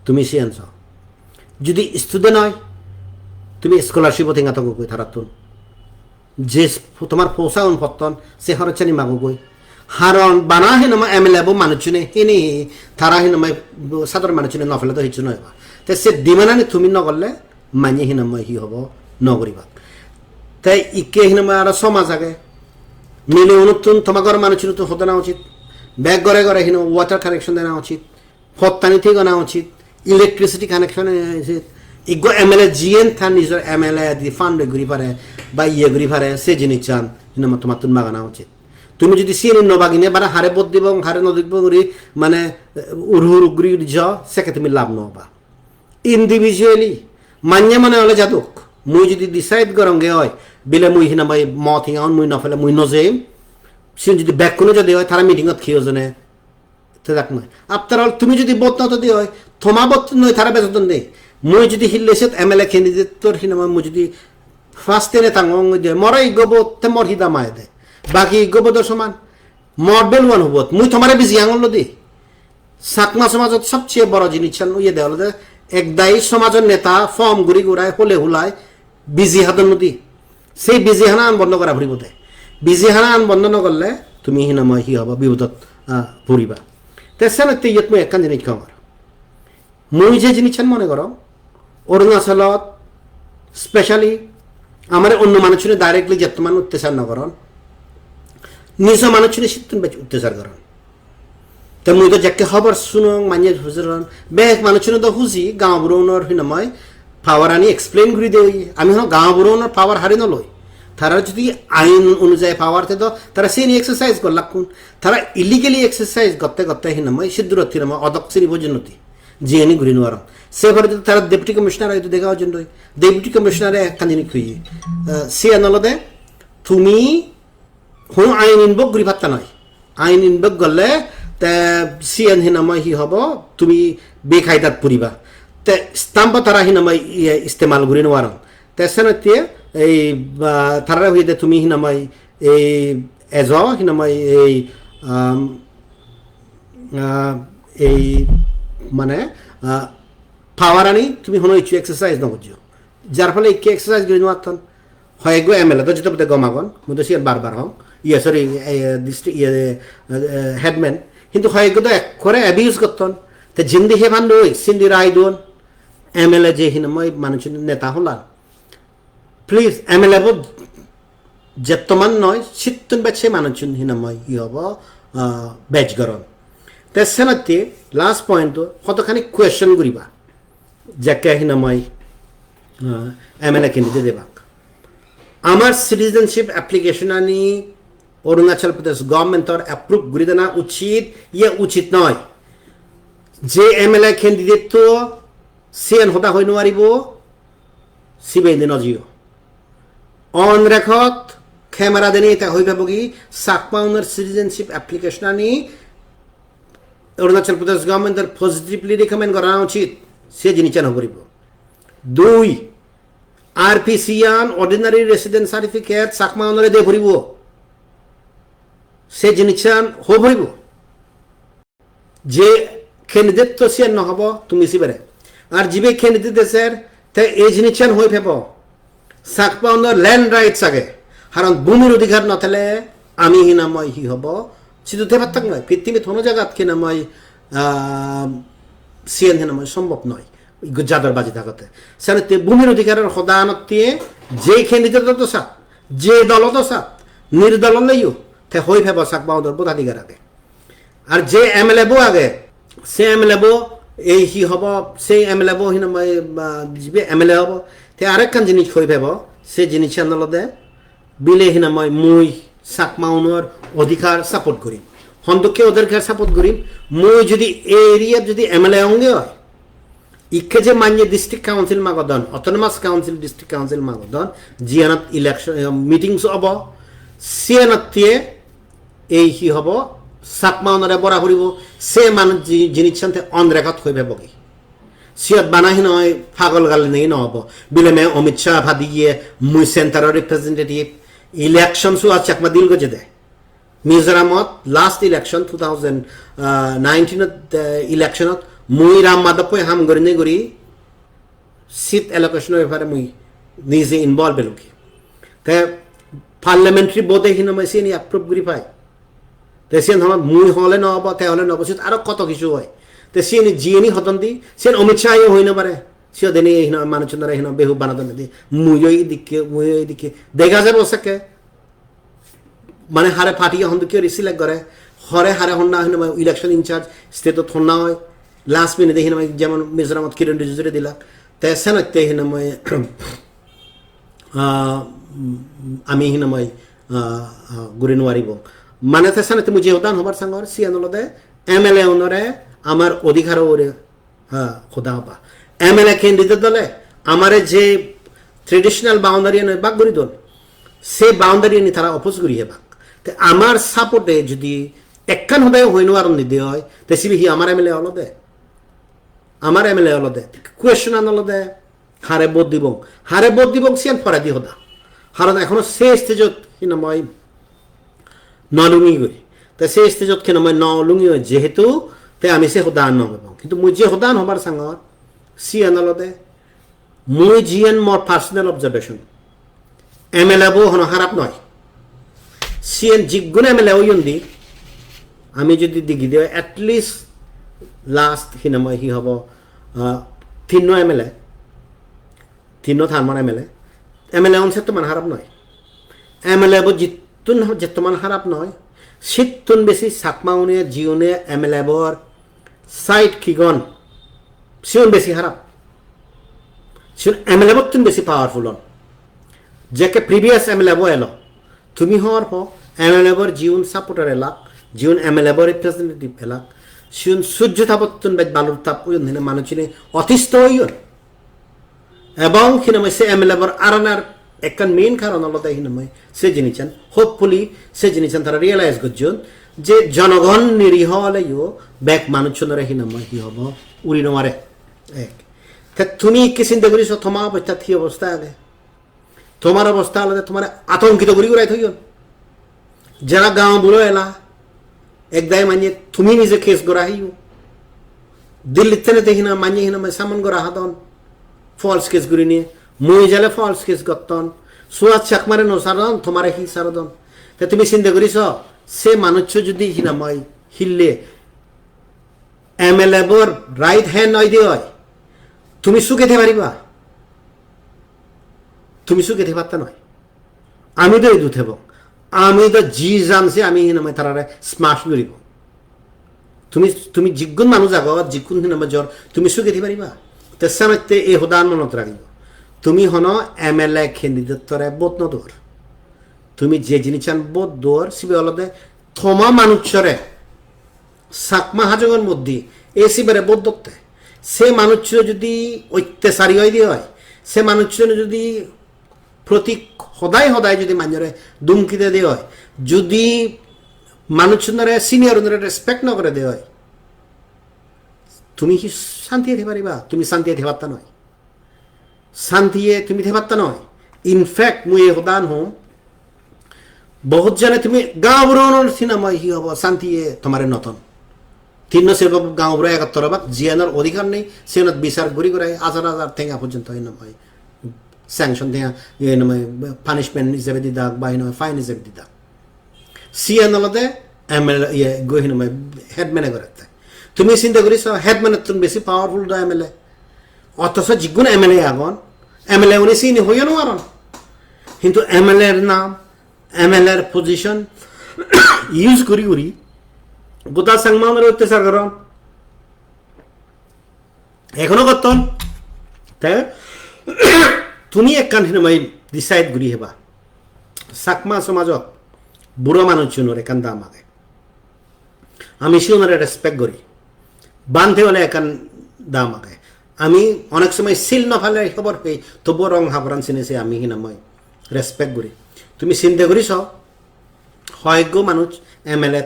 Tumi siyan so. Judi student oi, tumi scholarship-o tenga togogoi tarattun. Je s-, tomar pousa un potton, se horochani magogoi. Haron bana hinama M L A bo manuchune, hini tara hinama sador manuchune no pele to hissu noi ba. Te se demand ani tumi no gorle, manye hinama hi hobo, no guribak. Te ikke hinama aro somaj age. Miliunottun, toma ghor manuchunottun hodana uchit. Bek ghore ghore hino water connection dena uchit. Pottani thik ona uchit. Electricity connection dena uchit. Iggo M L A jiyen ta nijor M L A di fund guri pare ba iye guri pare, se jinissan hino ma-, tomattun magana uchit. Tumi jodi siyeni no bagine bara hare vote dibong, hare no dibong guri mane, eh, uru uru guri jo, sekke tumi lab no oba. Individually, manye mone ole jaduk, mui jodi decide goronge oi, bile mui hinamai mot hingaun mui no pele mui no jeim, siyen jodi bekkune jodi oi, tara meeting-ot hi ojone, te dak noi. After all, tumi jodi vote no dode oi, toma vote noi tara bejodon de. Mui jodi hille siyot M L A candidate-or hinamai mui jodi first ten-e tangong oi de, moro iggo vote, te mor hi dam aede? Baki iggo vote-or soman. Mor value-an hubot? Mui tomare biji angollo di. Chakma somajot sobcheye boro jinissan oyede olode ekdagi somajor neta form guri gurai hole hulai biji hadon nodi. Sei biji hana an bondo gora puribo de. Biji hana an bondo no gorle tumi hinamai hi hobo bipodot, ah, puriba. Te senotte iyot mui ekkan jinis hongor. Mui je jinissan mone gorong, Arunachalot specially amare onno manuchune directly jettoman ottechar no goron, nijo manuchune sittun bej ottechar goron. Te mui do jekke hobor sunong, manye huji goron, bek manuchune do huji, gaonbura unor hinamai power ani explain guri de oi. Ami hono gaonbura unor power hari no loi. Tara jodi ain onujai power te do, tara seni exercise gollakkun. Tara illegally exercise gotte gotte hinamai siddurot hinamai odok sini pojjonto di. Jiyeni guri no parong. Se pore to tara deputy commissioner hoyto dega ojon doi. Deputy commissioner-e ekkan jinis hoye. Eh, siyan olode tumi hono ain invoke guri patta noi. Ain invoke gorle te siyan hinamai hi hobo, tumi bekaidat puriba. Te stamp-o tara hinamai iye istemal guri no parong. Te senotte ei, ba, tarare hoyede tumi hinamai ei ejo hinamai ei, um, ah, ei mane, ah, power ani tumi hono hissu exercise no gojjo. Jar phole ikke exercise guri no patton. Hoyekko M L A do jete pode gom agon, mui do siyan bar bar hong. Iye, sorry, eh, district, iye, eh, headman. Hintu hoyekko do ekkore abuse gotton. Te jindi he pande oi, sindi rai don. M L A je hinamai manuchun neta holan. Please, M L A bo jettoman noi, sittun bej se manuchun hinamai hi hobo, ah, bej goron. Te senotte last point to hodokkani question guriba. Jekke hinamai, ah, M L A candidate ebak. Amar citizenship application ani Arunachal Pradesh government or approve guri dena uchit, ye uchit noi. Je M L A candidate to siyen hoda hoi no paribo, sibe indi no jiyo. On record, camera dene te hoi pebo ki, Chakma unor citizenship application ani Arunachal Pradesh government or positively recommend gorana uchit, se jinissan hoi paribo. Dui, R P C an, ordinary resident certificate, Chakma unore de paribo. Se jinissan hoi paribo. Je candidate to siyan no hobo, tumi sibere. Ar jibe candidate eser, te ei jinissan hoi pebo. Chakma unor land rights age. Haron bhumir odhikar no thele ami hinamai hi hobo? Sidu te pattak noi. Pittimit hono jagat hinamai, ah, siyan hinamai sombhob noi. Iggo jador baji thagotte. Senotte bhumir odhikaror hoda anotte je candidate odo sat, je dol odo sat, nirdol oleyo, te hoi pebo Chakma unor vote adhikar age. Ar je M L A bo age, se M L A bo ei hi hobo, se M L A bo hinamai, ah, jibe M L A obo, te arekkan jinis hoi pebo, se jinissan olode bile hinamai mui Chakma unor odhikar support gurim. Hondokke odhikar support gurim, mui jodi ei area-t jodi M L A onge oi, ikke je manye district council magodon, autonomous council, district council magodon, jiyanot election, eh, meetings obo, siyanotte ei hi hobo, Chakma unore bora puribo, se manuj ji-, jinissan te on record hoi pebo ki. Siyot bana hinoi pagol gal nei no obo. Bile me Amit Shah padiye mui center representative, election suwa Chakma dil gojede. Mizoramot last election two thousand nineteen ot, eh, election ot mui Ram Madhop hoi ham gurinei guri seat allocation or bepare mui nije involve elogi. Te parliamentary body hinamai siyeni approve guri pai. Te siyen hon mui hole no obo, te hole no obo, siyot aro koto hissu oi. Te siyeni jiyeni hodon di, siyen Amit Shah yo hoi no pare. Siyot eni hino manuchunore hino behu banadon di. Mui yo idikke, mui yo idikke. Dega jabo sekke. Mane hare party hon dokke guri select gore, hore hare honna hinamai election in charge state-ot honna oi, last minute-e hinamai jemon Mizoramot Kiren Rijiju-re dilak, te senotte hinamai, ah, ami hinamai, ah, ah, guri nuaribong. Mane te senotte mui je hodan hobar sangor, siyan olode M L A unore amar odhikar ore, ha, hoda hoba. M L A candidate dole amare je traditional boundary-an bhag guri don, se boundary-ani tara oppose guri hebak. Te amar support-e jodi ekkan hodai hoi no paron nide oi, te sibe hi amar M L A olode? Amar M L A olode. Question-an olode, hare vote dibong? Hare vote dibong siyan poredi hoda. Karon ekhono se stage-ot hinamai no lungi goi. Te se stage-ot hinamai no lungi goi jehetu, te ami se hodan no pebong. Kintu mui je hodan hobar sangor, siyan olode, mui jiyan mor personal observation. M L A bo hono harap noi. Siyan jiggun M L A oyon di, ami jodi digi de at least last hinamai hi hobo, ah, tinno M L A, tinno term-or M L A, M L A un settoman harap noi. M L A bo jittun, jettoman harap noi, sittun besi Chakma une jiune M L A bor side kigon, siun besi harap. Siun M L A bottun besi powerful on. Jekke previous M L A bo elo, tumi hor po, M L A bor jiun supporter elak, jiun M L A bor representative elak, siun sujjo tapottun bej balur tap oyon hine manuchune otisto oyon. Ebong hinamai se M L A bor aranar ekkan main karon olode hinamai se jinisan, hopefully se jinisan tara realize gojjon je jonogon niriho oleyo bek manuchunore hinamai hi hobo uri no mare. Ek. Te tumi ikke sinte guri so toma obosthat hi obosta age? Tomar obosta olode tomare atonkito guri gurai thoyon. Jara gaon buro ela, ek dagi manye tumi nije case gora heyo. Dillit tenete hina manye hina manye summon gora hadon. False case gurinei. Mui jale false case gotton. Suhas Chakmare no sarodon, tomare hi sarodon? Te tumi sinte guri so, se manuccho jodi hinamai hille M L A bor right hand oide oi, tumi suge thei pariba? Tumi suge thei patta noi. Ami do idu thebong. Ami do ji jan se ami hinamai tarare smash guribo. Tumi, tumi jiggun manuj ago, jiggun hinamai jor, tumi suge thei pariba? Te senotte ei hodan monot ragibo. Tumi hono M L A candidate-tore vote no dor. Tumi je jinisan vote dor, sibe olode toma manuchore, Chakma Hajongor moddhe ei sibere vote dotte. Se manuccho jodi ottechari oide oi, se manuccho jodi proti hodai hodai jodi manjore dumki dede oi, jodi manuchunore, senior unore respect no gorede oi, tumi hi santiye thei pariba? Tumi santiye thei patta noi. Santiye tumi thei patta noi. In fact, mui ei hodan hom, bohut jone tumi gaonburo onor hinamai hi hobo, santiye tomare no ton. Tinno serbo gaonburo egottor obak, jiyanor odhikar nei, siyanot bichar guri gurai hajar hajar tenga porjonto hinamai sanction tenga, hinamai punishment ijebe didak ba hinamai fine ijebe didak. Siyan olode M L A, iye, go hinamai headman-e gorette. Tumi sinte guri so, headman-ottun besi powerful do M L A. Othoso jiggun M L A agon, M L A une sini hoyo no paron. Hintu M L A-r nam, M L A-r position use guri guri goda Changma unore ottechar goron. Ekhono gotton. Te tumi ekkan hinamai decide guri heba. Chakma somajot buro manuchunor ekkan dam age. Ami siunore respect guri. Bhante ole ekkan dam age. Ami onek somoy sil no pale hobor pei, tobuo rong haboran sine se ami hinamai respect guri. Tumi sinte guri so, hoyekko manuj M L A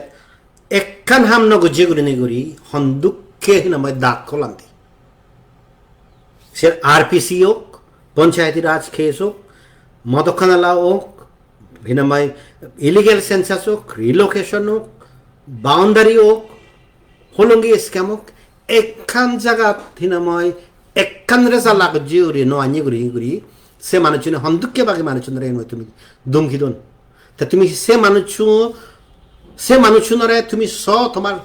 ekkan ham no gojje gurinei guri, hondukke hinamai dak holandi. Se R P C ok, Panchayati Raj case ok, Modokkanala ok, hinamai illegal census ok, relocation ok, boundary ok, Holongi scam ok, ekkan jagat hinamai ekkan result lagojje guri, no anye guri, guri, se manuchune hondukke bagi manuchunore hinamai tumi dumki don. Te tumi se manuchu, se manuchunore tumi so tomar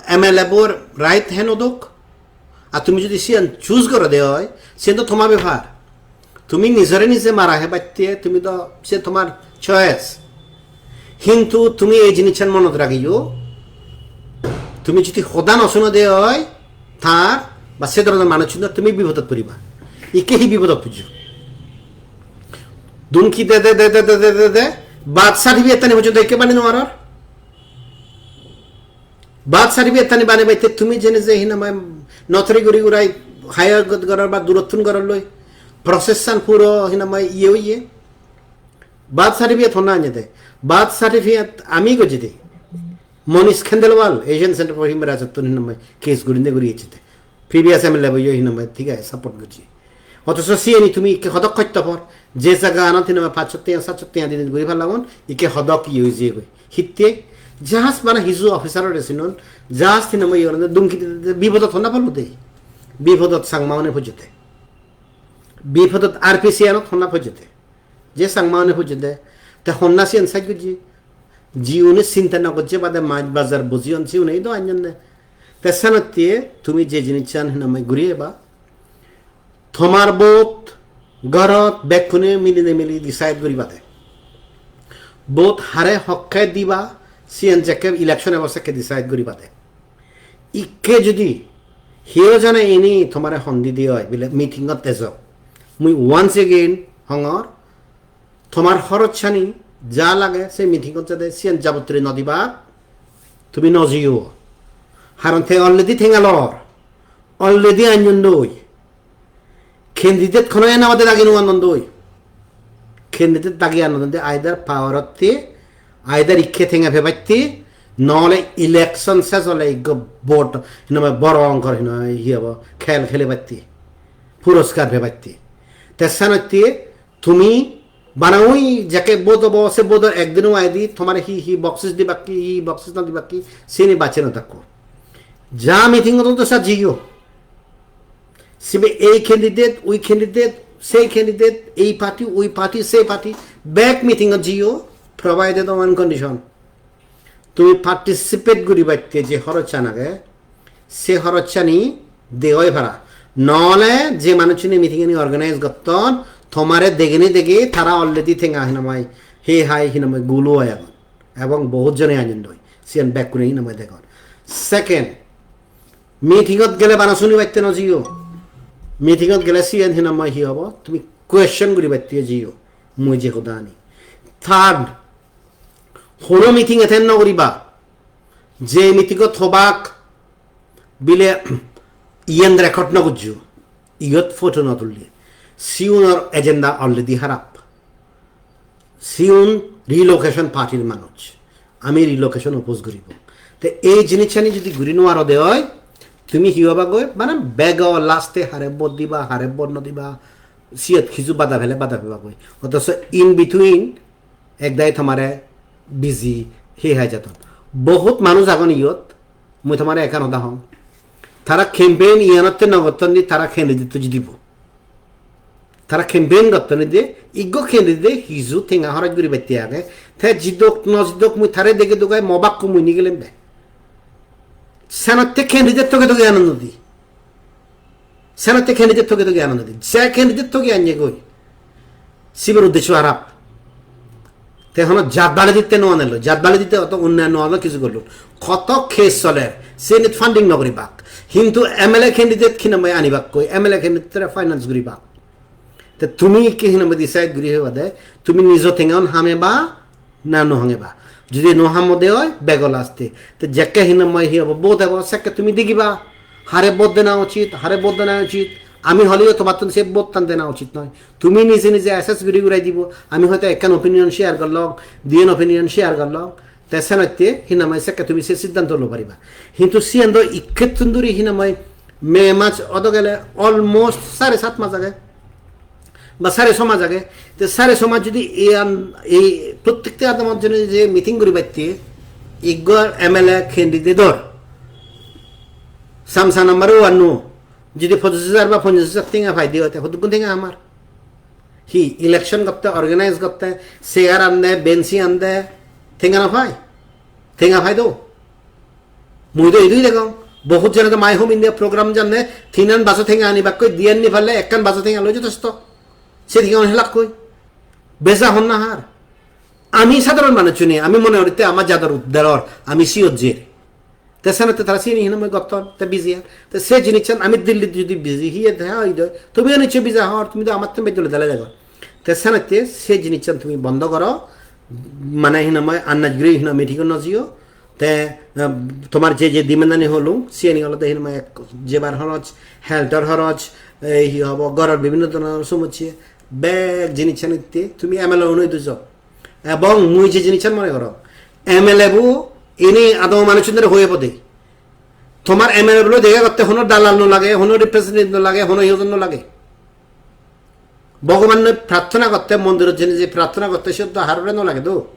M L A bor right hand odok, ar tumi jodi siyan choose gorode oi, siyan do toma bepar. Tumi nijore nije mara hebatte, tumi do, se tomar choice. Hintu tumi ei jinissan monot ragiyo, tumi jodi hoda no sunode oi, tar ba se dhoronor manuchunor tumi bipodot poriba. Ikke hi bipodot pojjo? Dumki de de de de de de de de. Birth certificate tani pojjonto ikke bani no paror. Birth certificate tani bani batte tumi jene je hinamai notary guri gurai hire got-, goror ba durottun goror loi process an puro hinamai iye oye. Birth certificate honna anye de? Birth certificate ami gojji de. Monish Khandelwal, Asian Center for Human Rights ottun hinamai case gurinde guri ecche de. Previous M L A boyo hinamai thik age support gojje. Othoso siyeni tumi ikke hodok hosto por, je jaga anot hinamai pachsot tenga, satshot tenga dinei guri palagun, ikke hodok iye oi jeyegoi. Hitte, just bana hiju officer ore sinon, just hinamai iye goronde dumki dide, bipodot honna polo de. Bipodot Changma une pojjede. Bipodot R P C anot honna pojjede. Je Changma une pojjede. Te honna siyen saj gojje. Jiune sinta no gojje bade maj bajar bojiyon siune do anjonne. Te senotte tumi je jinissan hinamai guri eba. Tomar vote gorot bekkune milinei mili decide guribade. Vote hare hokke diba, siyen jekke election ebo sekke decide guribade. Ikke jodi hiyo jane ini tomare hon didi oi bile meeting ot ejo. Mui once again hongor, tomar horochani ja lage se meeting ot jade siyen jabotri no diba, tumi no jiyo. Haron te already tenga lor, already anyon doi. Candidate hono ena bade dagi no anon doi. Candidate dagi anon de either power otte, either ikke tenga pebatte, nole election ses ole ikko vote, hinamai boro onkor hinamai hi hobo, khel khelebatte, puroskar pebatte. Te senotte tumi bana oi jekke vote obo, se vote or ekdin aidi tomare hi hi boxes dibakki, hi hi boxes no dibakki, sini bacche no thakko. Ja meeting ot to sa jiyo. Sibe ei candidate, ui candidate, sei candidate, ei party, ui party, sei party, bek meeting ot jiyo, provided on one condition. Tumi participate guribatte je horochan age, se horochani de oi para. Nole je manuchchune meeting ani organize gotton, tomare degene dege tara already tenga hinamai, he hai hinamai gulo oi agon. Ebong bohut jone anyon doi. Siyan bekkune hinamai degon. Second, meeting ot gele bana sunibatte no jiyo. Meeting ot gele siyan hinamai hi hobo? Tumi question guribatte jiyo. Mui je hoda ani. Third, hono meeting attend no guriba. Je meeting ot hobak bile iyan record no gojjo. Iyot photo no tulle. Siunor agenda already harap. Siun relocation party-r manuj. Ami relocation oppose guribo. Te ei jinissani jodi guri no paro de oi, tumi hi hoba goi? Mane bego last-e hare vote diba, hare vote no diba, siyot hiju bada pele bada peba goi. Othoso in between ek dagi tomare busy he hai jadon. Bohut manuj agon iyot, mui tomare ekkan hoda hong. Tara campaign iyanotte no gotton di tara candidate-to jidibo. Tara campaign gotton di, iggo candidate hiju tenga horoj guribatte age. Te jidok no jidok mui tare dege dugai mo bakko mui nigelem be. Senotte candidate toge toge anon nodi. Senotte candidate toge toge anon nodi. Je candidate toge anye goi. Siber uddesho harap. Te hono jat bale ditte no anello, jat bale ditte oto unnayon no anello, kichu gollun. Koto case soler, senit funding no guribak. Hintu M L A candidate hinamai anibak koi, M L A candidate-re finance guribak. Te tumi ikke hinamai decide guri heba de, tumi nijo tengaun hameba, na no hameba. Jodi no hamode oi, bego last-e. Te jekke hinamai hi hobo, vote ebo, sekke tumi digiba. Hare vote dena uchit, hare vote dena uchit. Ami holeyo tomattun se vote-tan dena uchit noi. Tumi nije nije assess guri gurai dibo. Ami hoyto ekkan opinion share gorlong, diyen opinion share gorlong. Te senotte hinamai sekke tumi se siddhanto lo pariba. Hintu siyen do ikkettun duri hinamai May maj odo gele almost sare sat maj age. Ba sare so maj age. Te sare so maj jodi iyan, ei prottekti adamot jene je meeting guribatte, iggo M L A candidate-or samsa number one-o jodi pochish hajar ba ponchash hajar tenga paide oi, te hodukkun tenga hamar? Hi election gotte, organize gotte, chair ande, benchi ande, tenga no pai? Tenga pai do? Mui do idui degong. Bohut jone do My Home India program janne, tinan bajo tenga anibakkoi, diyan ni parle ekkan bajo tenga loi jotesto. Se tenga on helakkoi. Beja honna har. Ami sadharon manuchchune, ami mone goritte ama jador uddaror, ami siyot jer. Te senotte tara siyeni hinamoi gotton, te busy ar. Te se jinissan ami Delhi jodi busy hiye te oi de, tumi eniche busy hor, tumi do amatte bej dole dale degor. Te senotte se jinissan tumi bondo goro, mane hinamoi annaj guri hinamoi meeting no jiyo. Te, eh, tomar je je demand ani holung, siyeni olode hinamoi ek jebar horoj, health-or horoj, ei hi hobo, goror bibhinno dhoronor somossye, bek jinissan itte tumi M L A unoi dujo. Ebong mui je jinissan mone gorong, M L A bo ini adama manuchunore hoye pode. Tomar M L A bo loi dega gotte hono dalal no lage, hono representative no lage, hono hiyojon no lage. Bhogobannoi prarthona gotte, mondirot jeinei je prarthona gotte, siyot do harore no lage do.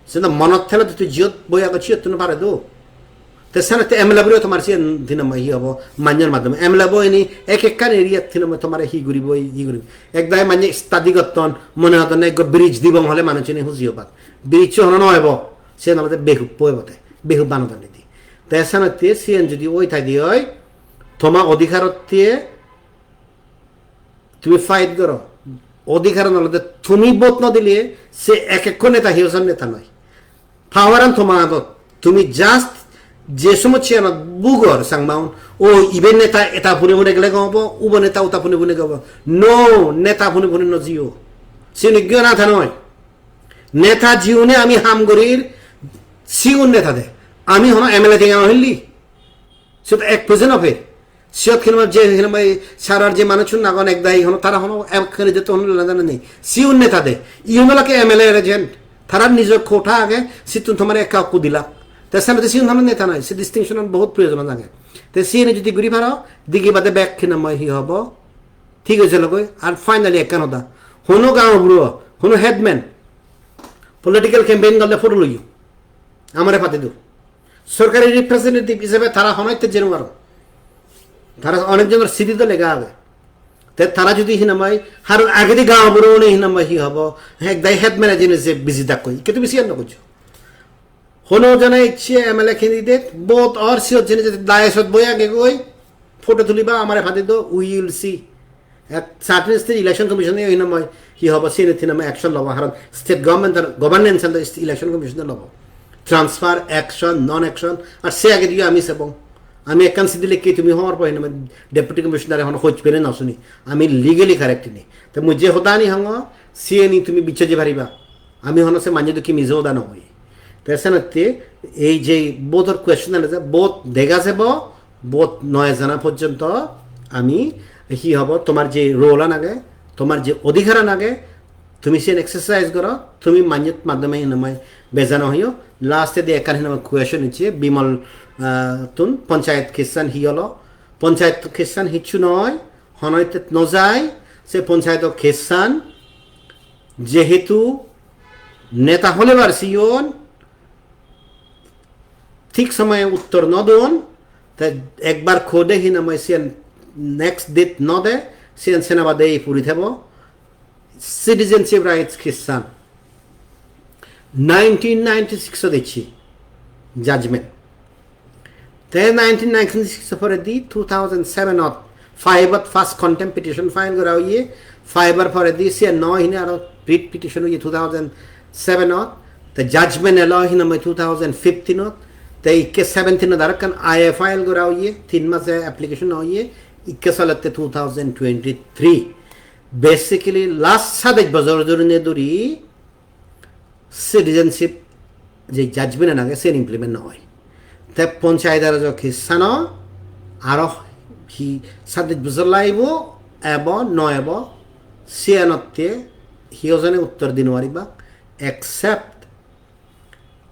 Siyot do monot thele do tui jiyot boi ago, siyottun no pare do. Te senotte M L A bure tomar siyen hi nang hoi hi hobo, manjor maddhome. M L A bo ini ek ekkan area-t hi nang hoi tomare hi guribo, hi guribo. Ek dagi manje study gotton, mone hodonne ekko bridge dibong hole manuchchune huji obak. Bridge-o hono no obo, siyen olode behuppo obo te, behup banodon idi. Te senotte siyen jodi oi thai de oi, toma odhikarotte tumi fight goro. Odhikaran olode tumi vote no dile se ek ekko neta hiyo jon neta noi. Power an toma adot. Tumi just je somossyanot bugor sangmaun, o ibe neta eta pune pune gele gom obo, ubo neta uta pune pune gom obo. No, neta pune pune no jiyo. Siyen ekko neta noi. Neta jiune ami ham gorir, sigun neta de. Ami hono M L A tenga no hilli. Siyot ek poise no pher. Siyot hinamai je, hinamai sarar je manuchun agon ek dagi hono, tara hono ek candidate hono lana jana nei. Siun neta de. Iun olak M L A agent. Tarar nijor quota age, sittun tomare ekka okku dilak. Te senotte siun hono neta noi. Se distinction an bohut proyojon age. Te siyeni jodi guri paro, digi bade bek hinamai hi hobo. Thik oi jelo goi. Ar finally ekkan hoda. Hono gaonburo, hono headman political campaign gorle photo loiyo. Amare pade do. Sorkari representative hisebe tara hono itte jei no paron. Tara onek jonor sidi do lega age. Te tara jodi hinamai, haror agedi gaonburo une hinamai hi hobo, ek dagi headman-e jeinei je busy dakkoi, ikke tumi siyan no gojjo. Hono jone icche M L A candidate, vote or siyot jeinei je dais-ot boi age goi, photo tuliba, amare pade do, we will see. Ek certain state election commission-e hinamai hi hobo, siyeni hinamai action lobo, haron state government-or governance under state election commission-e lobo. Transfer, action, non action, ar se agediyo ami sebong. Ami ekkan sidi lekki tumi hobor po hinamai deputy commissioner-e hono hoj pene no suni. Ami legally correct ini. Te mui je hodani hongo, siyeni tumi bichche je pariba. Ami hono se manje dokke mije hoda no hoi. Te senotte ei je vote-or question age, vote dega jebo, vote no ejana porjonto ami hi hobo, tomar je role an age, tomar je odhikar an age, tumi siyen exercise goro, tumi manjor maddhome hinamai beja no hoyo. Last-e de ekkan hinamai question icche Bimal, ah, tun, panchayat case an hi holo? Panchayat case an hissu noi, hono itte no jai, se panchayat case an jehetu neta holebar siyon thik somoye uttor no don, te ekbar court-e hinamai siyan next date no de, siyan sena bade ei puri thebo. Citizenship rights case an nineteen ninety-six-ot ecche judgment. Te nineteen ninety-six poredi two thousand seven-ot five-ot first contempt petition file gora oye, five-or poredi siyan no hine aro writ petition oye two thousand seven-ot, te judgment elo hinamai two thousand fifteen-ot, te ikke seventeen-ot aro ekkan I A file gora oye, tin mase application oye, ikke solette two thousand twenty-three. Basically, last sadej bojor dhorine dhuri citizenship je judgment an age, siyen implement no oi. Te panchayat raj case ano aro hi sadej bojor lagibo, ebo no ebo, siyanotte hiyo jone uttor di no pariba, except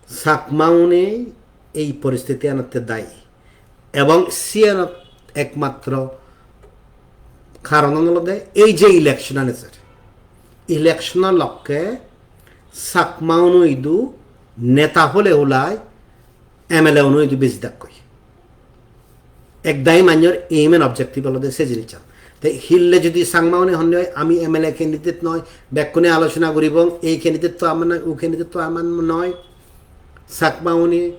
Chakmaune ei poristiti anotte dayi. Ebong siyanot ekmatro karonan olode ei je election an ejer. Election-o lokke Chakmaun idu neta hole hulai M L A-un idu besi dakkoi. Ekdagi manjor aim and objective olode se jinissan. Te hille jodi Chakmaune honne oi, ami M L A candidate noi, bekkune alochona guribong, ei candidate to amar noi, u candidate to amar noi, Chakmaune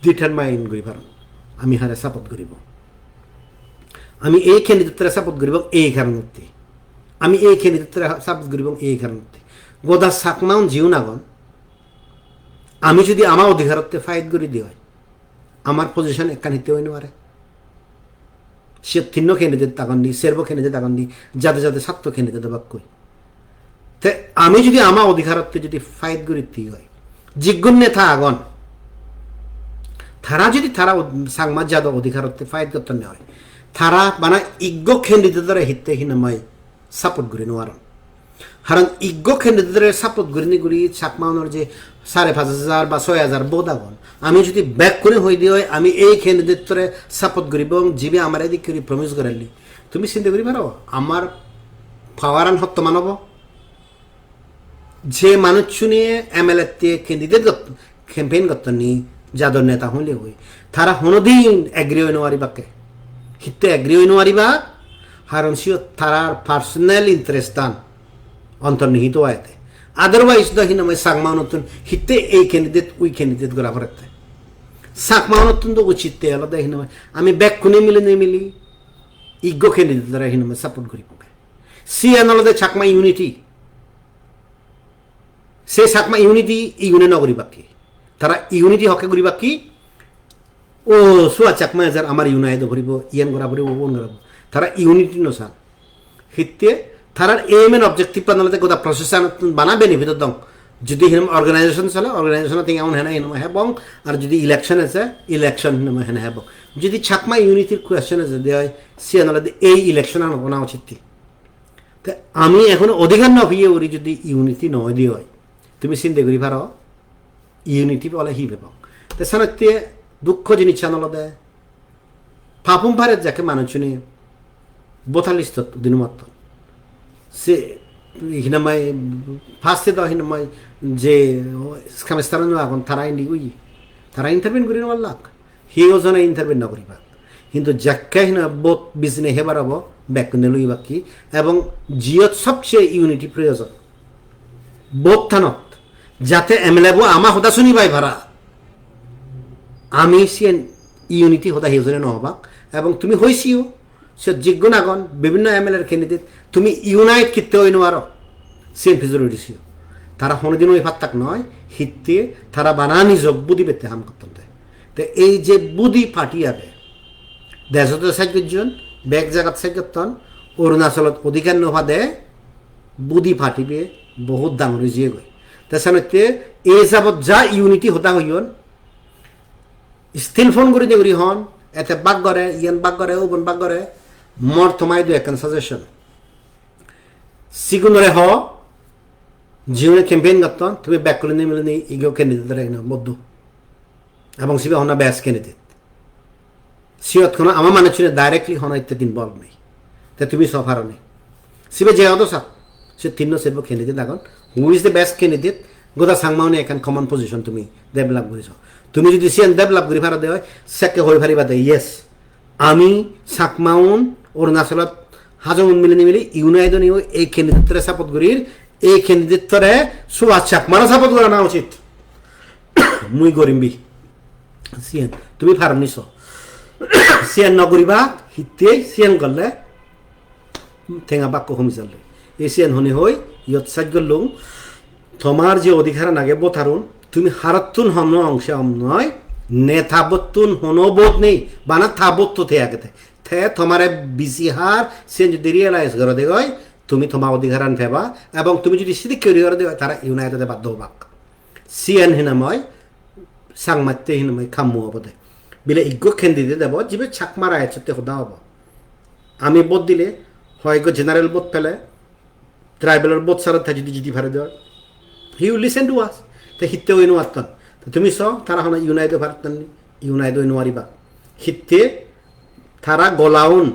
determine guri paron, ami hare support guribong. Ami ei candidate-tore support guribong ei karonotte. Ami ei candidate-tore support guribong ei karonotte. Goda Chakmaun jiun agon, ami jodi ama odhikarotte fight guri di oi, amar position ekkan hitte oi no pare. Siyot tinno candidate agon di, serbo candidate agon di, jade jade satto candidate obakkoi. Te ami jodi ama odhikarotte jodi fight guri di oi, jiggun neta agon, tara jodi tara od-, Changma jado odhikarotte fight gottonne oi, tara bana iggo candidate-ore hitte hinamai support guri no paron. Karon iggo candidate-ore support gurinei guri Chakmaunor je sare pach hajar ba soi hajar vote agon, ami jodi bekkune hoi di oi, ami ei candidate-ore support guribong, jibe amare edik guri promise gorelli, tumi sinde guri paro, amar power-an hottoman obo? Je manuchchune M L A-tte candidate got-, campaign gotton ni, jador neta hole hoi, tara honodin agree oi no paribakke. Hitte agree oi no pariba? Karon siyot tarar personal interest-an ontornihito oide. Otherwise do hinamai Changmaunottun hitte ei candidate, ui candidate gora porette. Changmaunottun do uchitte olode hinamai ami bekkune milinei mili iggo candidate-ore hinamai support guribokke. Siyan olode Chakma unity. Se Chakma unity igune no guribak ki. Tara unity hokke guribak ki? O, Suhas Chakma ejer, amar unite o poribo, iyan gora poribo, ubon gora poribo. Tara unity no san. Hitte, tarar aim and objective-an olode goda process-anottun bana benefit odong. Jodi hinam organization sole, organization-o tenga un hene hinam hebong, ar jodi election ase, election hinam hene hebong. Jodi Chakma unity-r question ase de oi, siyan olode ei election-an hona uchitti. Te ami ekhon odhikar no piye uri jodi unity no oi de oi, tumi sinde guri paro, unity ole hi bebak? Te senotte dukko jinissan olode, Papum Pare jakke manuchchune voter list-ot udine matton. Se hinamai first-e do hinamai je scam star-un agon, tara indi ui, tara intervene guri no pallak. Hiyo jone intervene no guribak. Hintu jakke hina vote bijine hebar obo, bekkune lugibak ki. Ebong jiyot sobcheye unity proyojon, vote thanot, jate M L A bo ama hoda suni pai para. Ami siyen unity hoda hiyo jone no hobak. Ebong tumi hoisiyo, siyot jiggun agon, bibinno M L A-r candidate, tumi unite kitte oi no paro. Siyen pijor uri disiyo. Tara honodin oi pattak noi, hitte tara bana nijok budi bette ham gotton de. Te ei je budi party age, dejot o sej gojjon, bek jagat sej gotton, Arunachalot odhikar no pade, budi party be bohut dangor oi jiyegoi. Te senotte ei jabot ja unity hoda hoyon, still phone guri de guri hon, ete bak gore, iyan bak gore, ubon bak gore, mor toma idu ekkan suggestion. Sigunore ho, jiune campaign gotton, tumi bekkune milinei iggo candidate-ore hina vote do. Ebong sibe honna best candidate. Siyot hono ama manuchchune directly hono itte involve nei. Te tumi so paro ni. Sibe je odo sa. Se tinno serbo candidate agon. Who is the best candidate? Goda Changmaune ekkan common position tumi develop guriso. Tumi jodi siyan develop guri paro de oi, sekke hoi pariba de, yes. Ami Chakmaun Arunachalot hajongun milinei mili unite onei ei candidate-tore support gurir, ei candidate-tore Suhas Chakmare support gorana uchit. Mui gorim bi. Siyen tumi paroni so. Siyen no guriba, hittei siyen gorle tenga bakko homi jalle. Ei siyen honi hoi, iyot saj gollung. Tomar je odhikaran age votarun, tumi harottun hono ongse om noi, neta bottun hono vote nei, bana ta vote to te agede. Te tomare bisi har, siyen jodi realize goro de goi, tumi toma odhikaran peba, ebong tumi jodi sidikke guri goro de goi, tara unite ode baddo obak. Siyen hinamoi, Changmatte hinamoi kammo obode. Bile iggo candidate ebo, jibe Chakma rights otte hoda obo. Ami vote dile, hoyekko general vote pele, tribal-or vote sara te jodi jidi pare de, he will listen to us. Te hitte oi no atton. Te tumi so, tara hono unite oi paratton ni, unite oi no pariba. Hitte tara golaun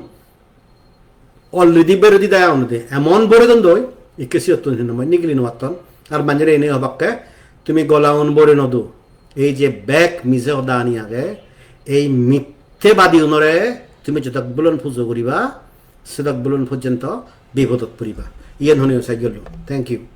already beredi daya onde, emon bore don doi, ikke siyottun hinamoi nigili no atton. Ar manjore ene hobakke, tumi golaun bore no do. Ei je bek mije hodani age, ei mitte badi unore tumi jodak bulon pujo guriba, sedak bulon pojjonto bipodot puriba. Iyen hone sai gello. Thank you.